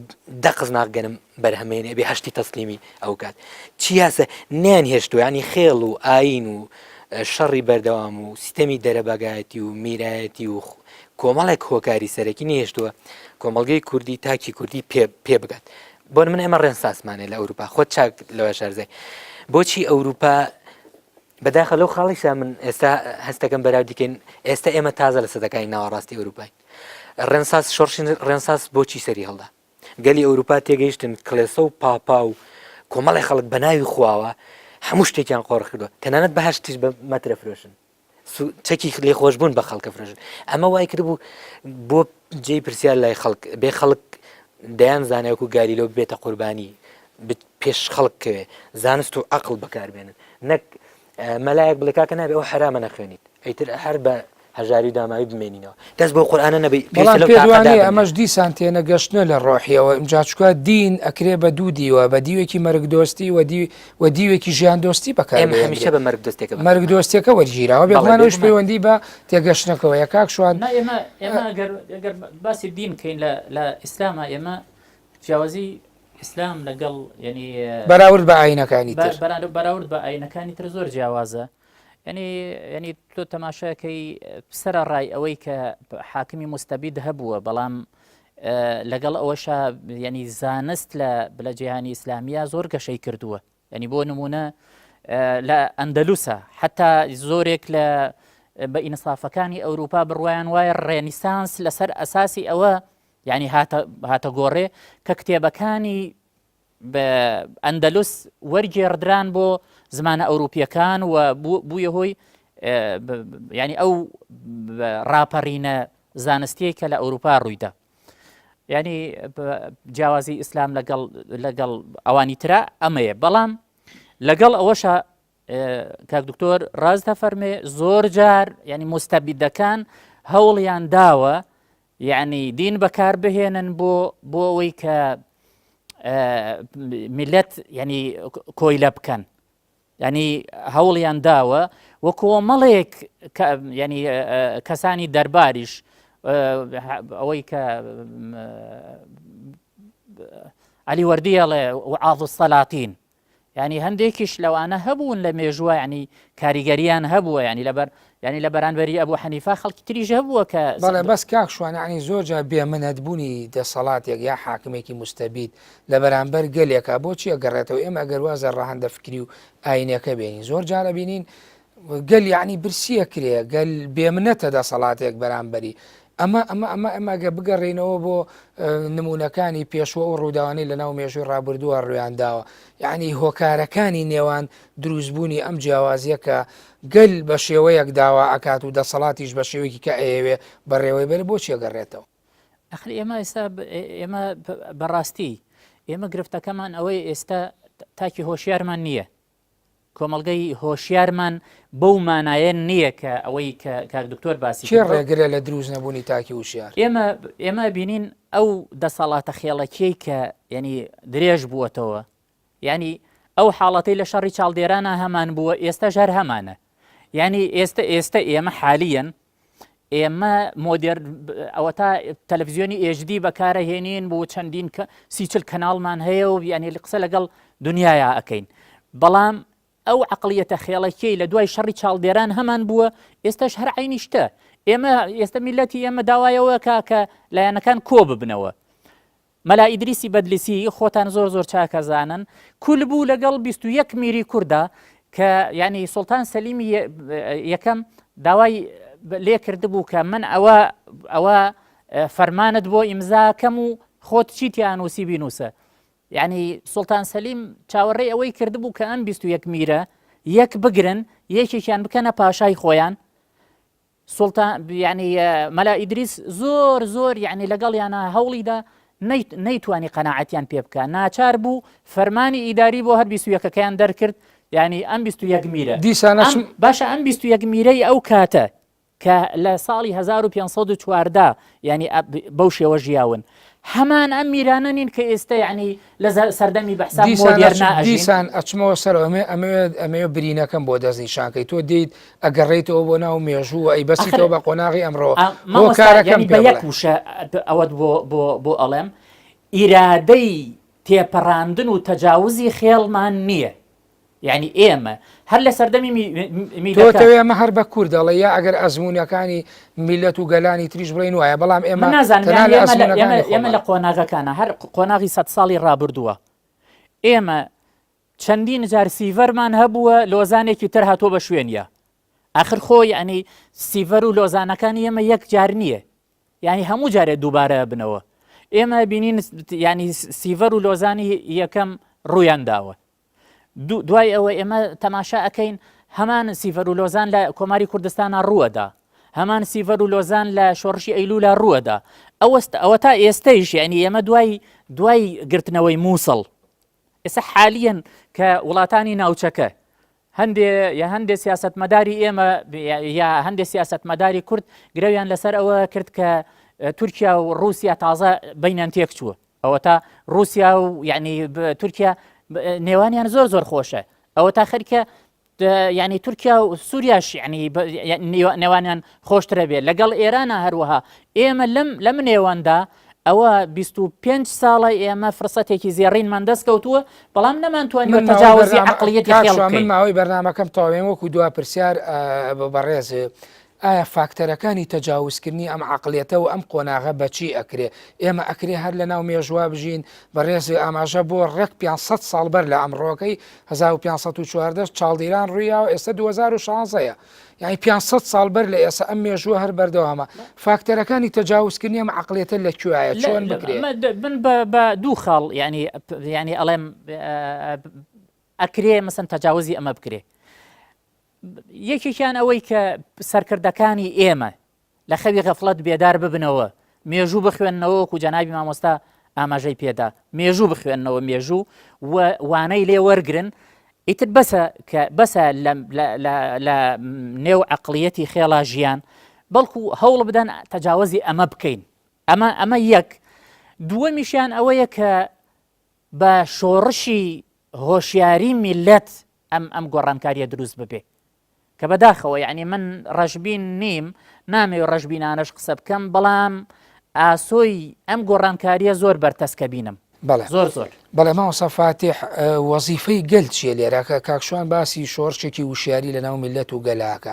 دە قزناغ گەنم بەرهەمێنێ ئەبێ هەشتی تەسلیمی ئەو کات چی یاسە نیان هێشتوە ینی خێڵ و ئاین و شەڕی بەردەوام و سیستەمی دەرەبەگایەتی و میرایەتی و کۆمەڵێک هۆکاری سەرەکی نەهێشتووە کۆمەڵگەی کوردی تاکی کوردی پێ پێ بگات بۆ من ئێمە ڕێنساسمانێ لە ئەوروپا خۆت چاک لەوە شارزای بۆچی ئەوروپا بەداخە لەو خاڵیشا من ئێستا هەستەکەم بەراودیکەین ئێستا ئێمە تازە لە سەدەکانی ناوەڕاستی ئەوروپای ڕێنساس شۆڕشی ڕێنساس بۆچی سەری هەڵدا گەلی ئەوروپا تێگەیشتن کڵێسە و پاپا و کۆمەڵی خەڵک بە ناوی خواوە هەموو شتێکیان قۆڕ کردووە تەنانەت بەهشتیش بە مەترە فرۆشن چەکی لێخۆشبوون بە خەڵکە فرۆشن ئەمە وای کردبوو بۆ جێی پرسیار لای خەڵک بێ خەڵک دەیان زانایەک و گالیلۆ ببێتە قوربانی پێش خەڵک کەوێ زانست و عقل بەکاربێنن نەک مەلایەک بڵێ کاکە نابێ ئەو حەرامە نەخوێنیت ئیتر هەر بە هەژاری و داماوی بمێنینەوە دەست بۆ قورئانە نەبەی بەڵام پێت وانییە ئەمەش دیسان تێنەگەشتنە لە ڕۆحیەوە ئمجا چکا دین ئەکرێ بە دوو دیوە بە دیوێکی مەرگدۆستی و دی و دیوێکی ژیاندۆستی بەکار ئێمە هەمیشە بە مەرگدۆستێکە بەکار مەرگدۆستیەکە وەرگیراوە بێگومان ئەویش پەیوەندی بە تێگەشتنەکەوەیە کاک شوان نا ئێمە ئێمە ئەگەر ئەگەر باسی دین بکەین لە لە ئیسلاما ئێمە جیاوازی ئیسلام لەگەڵ یعنی بەراورد بە ئاینەکانی تر بەراورد بە ئاینەکانی تر زۆر جیاوازە یعنی یعنی تۆ تەماشاکەی سەرەڕای ئەوەی کە حاکمی مستەبید هەبووە بەڵام. لەگەڵ ئەوەشا یعنی زانست لە لە جیهانی ئیسلامیە زۆر گەشەی کردووە یعنی بۆ نمونە لە ئەندەلوسە حتا زۆرێک لە بە ئینسافەکانی ئەوروپا بڕوایان وایە ڕێنیسانس لەسەر ئەساسی ئەوە یعنی هاتە هاتە گۆڕێ کە کتێبەکانی بە ئەندەلوس وەرگێڕدران بۆ زمانە ئەوروپیەکان و بوویە هۆی ینی ئەو ڕاپەڕینە زانستیەی کە لە ئەوروپا ڕوویدا ینی جیاوازی ئیسلام لەگەڵ لەگەڵ ئەوانی ترا ئەمەیە بەڵام لەگەڵ ئەوەشە کاک دکتۆر ڕاست دەفەرمێ زۆر جار ینی مستەبیدەکان هەوڵیان داوە یعنی دین بەکار بهێنن بۆ بۆ ئەوەی کە میلەت ینی کۆیلە بکەن ینی هەوڵیان داوە و کۆمەڵێک ینی کەسانی دەرباریش ئەوەی کە علی وەردیڵێ وعاظ السەلاتین یانی هەندێکیش لەوانە هەبوون لە مێژووە ینی کاریگەریان هەبووە ینی لەبەر ینی لە بەرانبەری ئەبوو حەنیفە خەڵکی تریش هەبووە کە بەڵێ بەس کاک شوان ینی زۆر جار بێ منەت بوونی دەسەڵاتێک یا حاکمێکی مستەبید لە بەرامبەر گەلێکا بۆچی ئەگەڕێتەوە ئێمە ئەگەر واز لە ڕەهەندە فکری و ئاینەکە بێنین زۆر جار ئەبینین گەل یعنی برسیە کرێ گەل بێمنەتە دەسەڵاتێک بەرامبەری ئەمە ئەمە ئەمە ئەمە گە بگەڕێینەوە بۆ نمونەکانی پێشوە ئەو ڕووداوانەی لە ناو مێژووی ڕابردووە ڕویان داوە یعنی هۆکارەکانی نێوان دروستبوونی ئەم جیاوازیە کە گەل بە شێوەیەک داوا ئەکات و دەسەڵاتیش بە شێوەیەکی کە ئەیەوێ بەڕێوەی بەرێ بۆچی ئەگەڕێتەوە؟ ئەخر ئێمە ئێستا ئێمە بەڕاستی ئێمە گرفتەکەمان ئەوەی ئێستا تاکی هۆشیارمان نییە کۆمەڵگەی هۆشیارمان بەو مانایە نییە کە ئەوەی کە کاک دکتۆر باسی کێ ڕێگرە لە دروست نەبوونی تاکی وشیار؟ ئێمە ئێمە بینین ئەو دەسەڵاتە خێڵەکیەی کە یعنی درێژ بووەتەوە یعنی ئەو حاڵەتەی لە شەڕی چاڵدێرانە هەمان بووە ئێستاش هەر هەمانە یعنی ئێستا ئێستا ئێمە حالیەن ئێمە مۆدێر ئەوەتا تەلەفزیۆنی HD بەکارە هێنین بۆ چەندین کە سیچل کەناڵمان هەیە و یعنی قسە لەگەڵ دنیایا ئەەکەین بەڵام ئەو عقلیەتە خێڵەکیی لە دوای شەڕی چاڵدێران هەمان بووە ئێستاش هەر عینی شتە ئێمە ئێستا میلەتی ئێمە داوایەوە کە کە لایەنەکان کۆ ببنەوە مەلا ئیدریسی بەدلیسی خۆتان زۆر زۆر چاک ئەزانن کول بوو لەگەڵ 21 میری کوردا کە یعنی سوڵتان سەلیمی یەکەم داوای لێ کردبوو کە من ئەوە ئەوە فەرمانت بۆ ئیمزاکەم و خۆت چی تیانوسی بینوسە یعنی سوڵتان سەلیم چاوەڕێی ئەوەی کردبوو کە ئەم 21 میرە یەک بگرن یەکێکیان بکەنە پاشای خۆیان سوڵتان یانی مەلا ئیدریس زۆر زۆر یانی لەگەڵیانە هەوڵیدا نەیتوانی قەناعەتیان پێ بکە ناچار بوو فەرمانی ئیداری بۆ هەر 21ەکەیان دەرکرد یانی ئەم 21 میرە دیسانەش باشە ئەم 21 میرەی ئەو کاتە کە لە ساڵی 1514 ینی بەو شێوە ژیاون هەمان ئەم میرانە نین کە ئێستا یعنی لە سەردەمی بە حساب مۆدێرنا ئەژین. دیسان ئەچمەوە سەرەوە ئەمێ ئەمەوێت ئەمەوێ برینەکەم بۆ دەستنیشانکەی تۆ دێیت ئەگەڕێیتەوە بۆ ناو مێژوو و ئەیبەستیتەوە ئەخر بە قۆناغی ئەمڕۆ مامۆستا هۆکارەکەم یعنی پێ بە یەک بڵێ. وشە ئەوەت بۆ بۆ بۆ ئەڵێم ئیرادەی تێپەڕاندن و تەجاوزی خێڵمان نییە یعنی ئێمە هەر لە سەردەمی تۆ تەوێ ئەمە هەر بە کورد دەڵێ یا ئەگەر ئەزموونەکانی میلەت و گەلانی تریش بڵێن وایە بەڵام ئێمە نازانم ئێمە لە قۆناغەکانە هەر قۆناغی سە ساڵی ڕابردووە ئێمە چەندین جار سیڤەرمان هەبووە لۆزانێکی تر هاتووە بە شوێنە ئاخر خۆ یعنی سیڤەر و لۆزانەکانی ئێمە یەک جار نییە یانی هەموو جارێ دووبارە ئەبنەوە ئێمە بینین ینی سیڤەر و لۆزانی یەکەم ڕوویان داوە دوای ئەوە ئێمە تەماشا ئەەکەین هەمان سیڤەر و لۆزان لە کۆماری کوردستانە ڕووەدا هەمان سیڤەر و لۆزان لە شۆڕشی ئەیلولا ڕووەدا ئەوەست ئەوە تا ئێستەیش یعنی ئێمە دوای دوای گرتنەوەی مووسڵ ئێستا حالیەن کە وڵاتانی ناوچەکە هەندێ یا هەندێ سیاسەتمەداری ئێمە یا هەندێ سیاسەتمەداری کورد گرەویان لەسەر ئەوە کرد کە تورکیا و رووسیا تازە بینیان تێک چووە ئەوە تا رووسیا و یعنی تورکیا نێوانیان زۆر زۆر خۆشە ئەوە تا خەریکە یعنی تورکیا و سووریاش یعنی نێوانیان خۆشترە بێت لەگەڵ ئێرانە هەروەها ئێمە لەم لەم نێواندا ئەوە 25 ساڵە ئێمە فرسەتێکی زێڕینمان دەست کەوتووە بەڵام نەمانتوانیوە من ماوەی تەجاوزی بەرنامە عەقڵیەتی کاک خێڵ شوان من بکەین. ماوەی بەرنامەکەم تەواوێن وەکو دوا پرسیار بە بەڕێز. ئایا فاکتەرەکانی تەجاوزکردنی ئەم عەقڵیەتە و ئەم قۆناغە بە چی ئەکرێ؟ ئێمە ئەکرێ هەر لە ناو مێژووا بژین؟ بەڕێز ئاماژە بۆ ڕێک 500 ساڵ بەر لە ئەمڕۆکەی 1514 چاڵدیران ڕوویاوە ئێستا 2016 یە یانی 500 ساڵ بەر لە ئێستا ئەم مێژووە هەر بەردەوامە فاکتەرەکانی تەجاوزکردنی ئەم عەقڵیەتە لە کوێیە چۆن بکرێ؟ من بە دوو خاڵ یانی یانی ئەڵێم ئەکرێ مەسەن تەجاوزی ئەمە بکرێ یەکێکیان ئەوەی کە سەرکردەکانی ئێمە لە خەوی غەفڵەت بێدار ببنەوە، مێژوو بخوێننەوە وەکو جەنابی مامۆستا ئاماژەی پێدا، مێژوو بخوێننەوە مێژوو و وانەی لێ وەرگرن، ئیتر بەسە کە بەسە لە نێو عەقڵیەتی خێڵا ژیان، بەڵکو هەوڵ بدەن تەجاوەزی ئەمە بکەین. ئەمە ئەمە یەک. دووەمیشیان ئەوەیە کە بە شۆڕشی هۆشیاری میللەت ئەم ئەم گۆڕانکاریە دروست ببێ کە بەداخەوە یعنی من ڕەشبین نیم نامەوێ ڕەشبینانەش قسە بکەم بەڵام ئاسۆی ئەم گۆڕانکاریە زۆر بەرتەسکە بینم بەڵێ زۆر زۆر. بەڵێ مامۆستا فاتیح وەزیفەی گەل چیە لێرە کە کاک شوان باسی شۆڕشێکی وشیاری لەناو میللەت و گەلاکە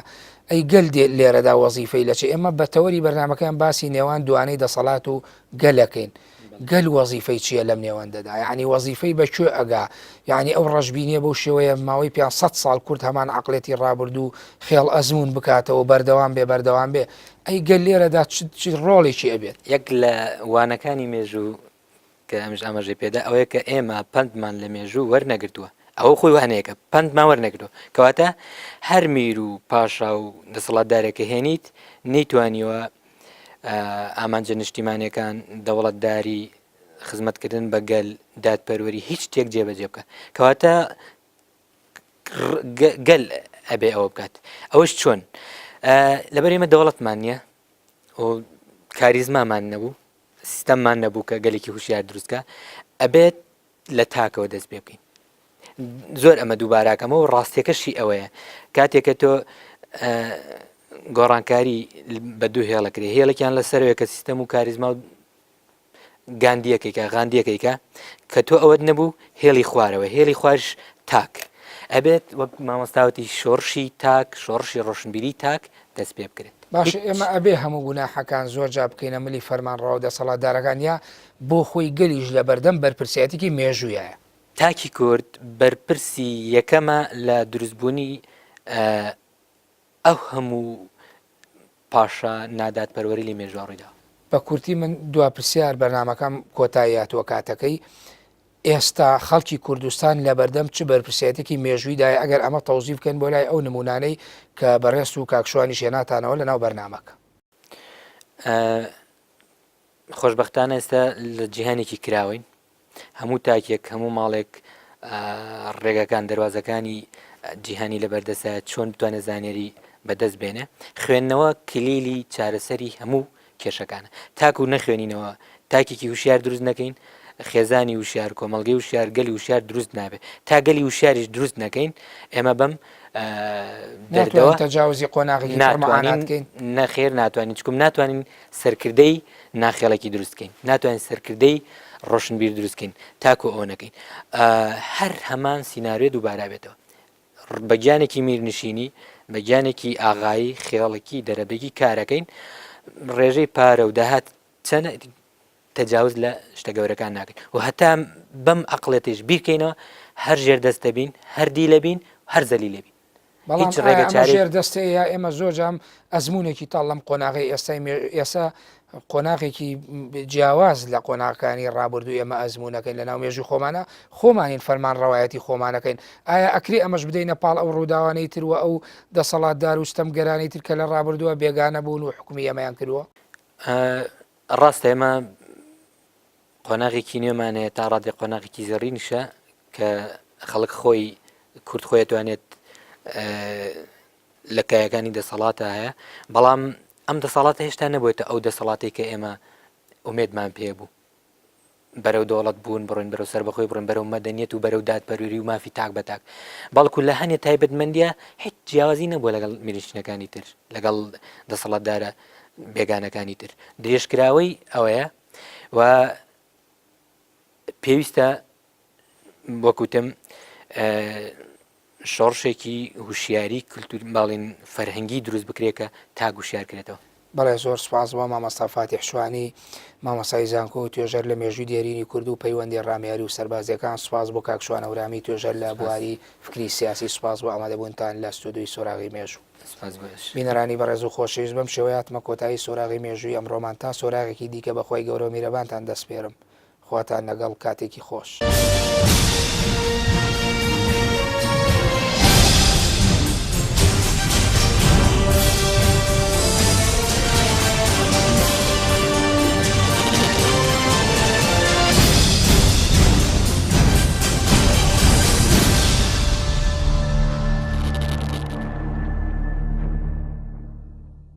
ئەی گەل لێرەدا وەزیفەی لە چ ئێمە بە تەوەری بەرنامەکەیان باسی نێوان دوانەی دەسەڵات و گەلەکەین گەل وەزیفەی چییە لەم نێوەندەدا؟ یەعنی وەزیفەی بە کوێ ئەگا؟ یەعنی ئەو ڕەشبینییە بەو شێوەیە ماوەی 500 ساڵ کورد هەمان عەقڵێتی ڕابردوو خێڵ ئەزموون بکاتەوە و بەردەوام بێ بەردەوام بێ ئەی گەل لێرەدا چ چ ڕۆڵێکی ئەبێت؟ یەک لە وانەکانی مێژوو کە ئەمیش ئاماژەی پێدا ئەوەیە کە ئێمە پەندمان لە مێژوو وەرنەگرتووە ئەوە خۆی وانەیەکە پەندمان وەرنەگرتووە کەواتە هەر میر و پاشا و دەسەڵاتدارێک کە هێنیت نەیتوانیوە ئامانجە نیشتیمانیەکان، دەوڵەتداری، خزمەتکردن بە گەل، دادپەروەری هیچ شتێک جێبەجێ بکات. کەواتە گەل ئەبێ ئەوە بکات. ئەوەش چۆن؟ لەبەر ئێمە دەوڵەتمان نییە و کاریزمامان نەبوو، سیستەممان نەبوو کە گەلێکی هوشیار دروستکە ئەبێت لە تاکەوە دەست پێ بکەین زۆر ئەمە دووباراکەمەوە و ڕاستیەکەشی ئەوەیە کاتێک کە تۆ گۆڕانکاری بە دوو هێڵەکرێ هێڵێکیان لەسەرەوە کە سیستەم و کاریزما و گاندیەکەیکە غاندیەکەیکە کە تۆ ئەوەت نەبوو هێڵی خوارەوە هێڵی خوارش تاک ئەبێت وەک مامۆستاوتی شۆڕشی تاک شۆڕشی ڕۆشنبیری تاک دەست پێ بکرێت. باشە ئێمە ئەبێ هەموو گوناحەکان زۆر جار بکەینە ملی فەرمانڕەوا و دەسەڵاتدارەکان یا بۆ خۆی گەلیش لە بەردەم بەرپرسیاتیکی مێژوویایە؟ تاکی کورد بەرپرسی یەکەمە لە دروستبوونی ئەو هەموو پاشا نادادپەروەری لە مێژووا ڕوویداوە. بە کورتی من دوا پرسیار بەرنامەکەم کۆتایی هاتووە کاتەکەی، ئێستا خەڵکی کوردستان لەبەردەم چ بەرپرسیارێتێکی مێژوویدایە ئەگەر ئەمە تەوزیف بکەن بۆ لای ئەو نموونانەی کە بەڕێزت و کاک شوانیش هێناتانەوە لەناو بەرنامەکە؟ خۆشبەختانە ئێستا لە جیهانێکی کراوەین هەموو تاکێک هەموو ماڵێک ڕێگەکان دەواازەکانی جیهانی لە بەردەسە چۆن بتوانێت زانیاری بەدەست بێنێ خوێندنەوە کلیلی چارەسەری هەموو کێشەکانە تاکو نەخوێنینەوە تاکێکی هوشیار دروست نەکەین خێزانی وشیار کۆمەڵگەی وشیار گەلی وشیار دروست نابێت تا گەلی وشیاریش دروست نەکەین ئێمە بەم دەردەوە تەجاوزی قۆناغی ناتوانین نەخێر ناتوانین چکم ناتوانین سەرکردەی ناخێڵێکی دروست کەین ناتوانین سەرکردەی ڕۆشنبیر دروست کەین تاکو ئەوە نەکەین هەر هەمان سیناریۆ دووبارە بێتەوە بە گیانێکی میرنشینی، بە گیانێکی ئاغایی، خێڵەکی، دەرەبەگی کارەکەین، ڕێژەی پارە و داهات چەنە تەجاوز لە شتە گەورەکان ناکەین و هەتا بەم عەقڵێتیش بیرکەینەوە هەر ژێر دەست دەبین، هەر دیلە بین، هەر زەلیلە بین. بەڵام هیچ ڕێگە ئایا ئەمە چارەی ژێر دەستەیە یا ئێمە زۆر جام ئەزموونێکی تاڵ لەم قۆناغەی ئێستای مێ ئێستا قۆناغێکی جیاواز لە قۆناغەکانی ڕابردوو ئێمە ئەزموونەکەین لەناو مێژووی خۆمانە خۆمانین فەرمانڕەوایەتی خۆمانەکەین ئایا ئەکرێ ئەمەش بدەینە پاڵ ئەو ڕووداوانەی تر و ئەو دەسەڵاتدار و ستەمگەرانەی تر کە لە ڕابردووە بێگانە بوون و حوکمی ئێمەیان کردووە؟ ڕاستە ئێمە قۆناغێکی نوێمان هەیە تا ڕادێ قۆناغێکی زێڕینیشە کە خەڵک خۆی کورد خۆی توانێت لە کایەکانی دەسەڵاتە هەیە بەڵام ئەم دەسەڵاتە هێشتا نەبووێتە ئەو دەسەڵاتی کە ئێمە ئومێدمان پێ بوو بەرەو دەوڵەت بوون بڕۆین بەرەو سەربەخۆی بڕۆین بەرەو مەدەنیەت و بەرەو دادپەروەری و مافی تاک بە تاک بەڵکو لە هەنێ تایبەتمەندیە هیچ جیاوازی نەبووە لەگەڵ میرنشینەکانی تر لەگەڵ دەسەڵاتدارە بێگانەکانی تر درێژکراوەی ئەوەیە و پێویستە وەکوتم. شۆڕشێکی هوشیاری کلتور باڵین فەرهەنگی دروست بکرێت کە تاک وشیار کرێتەوە. بەڵێ زۆر سوپاس بۆ مامۆستا فاتیح شوانی، مامۆستای زانکۆ و توێژەر لە مێژووی دێرینی کورد و پەیوەندیە ڕامیاری و سەربازیەکان، سوپاس بۆ کاک شوان هەورامی توێژەر لە بواری فکری سیاسی، سوپاس بۆ ئامادەبوونتان لە ستۆدیۆی سۆراغی مێژوو. سوپاس بۆ ئێوەش. بینەرانی بەڕێز و خۆشەویست بەم شێوەیە هاتمە کۆتایی سۆراغی مێژووی ئەمڕۆمان تا سۆراغێکی دیکە بە خوای گەورە و میرەبانتان دەسپێرم. خواتان لەگەڵ کاتێکی خۆش.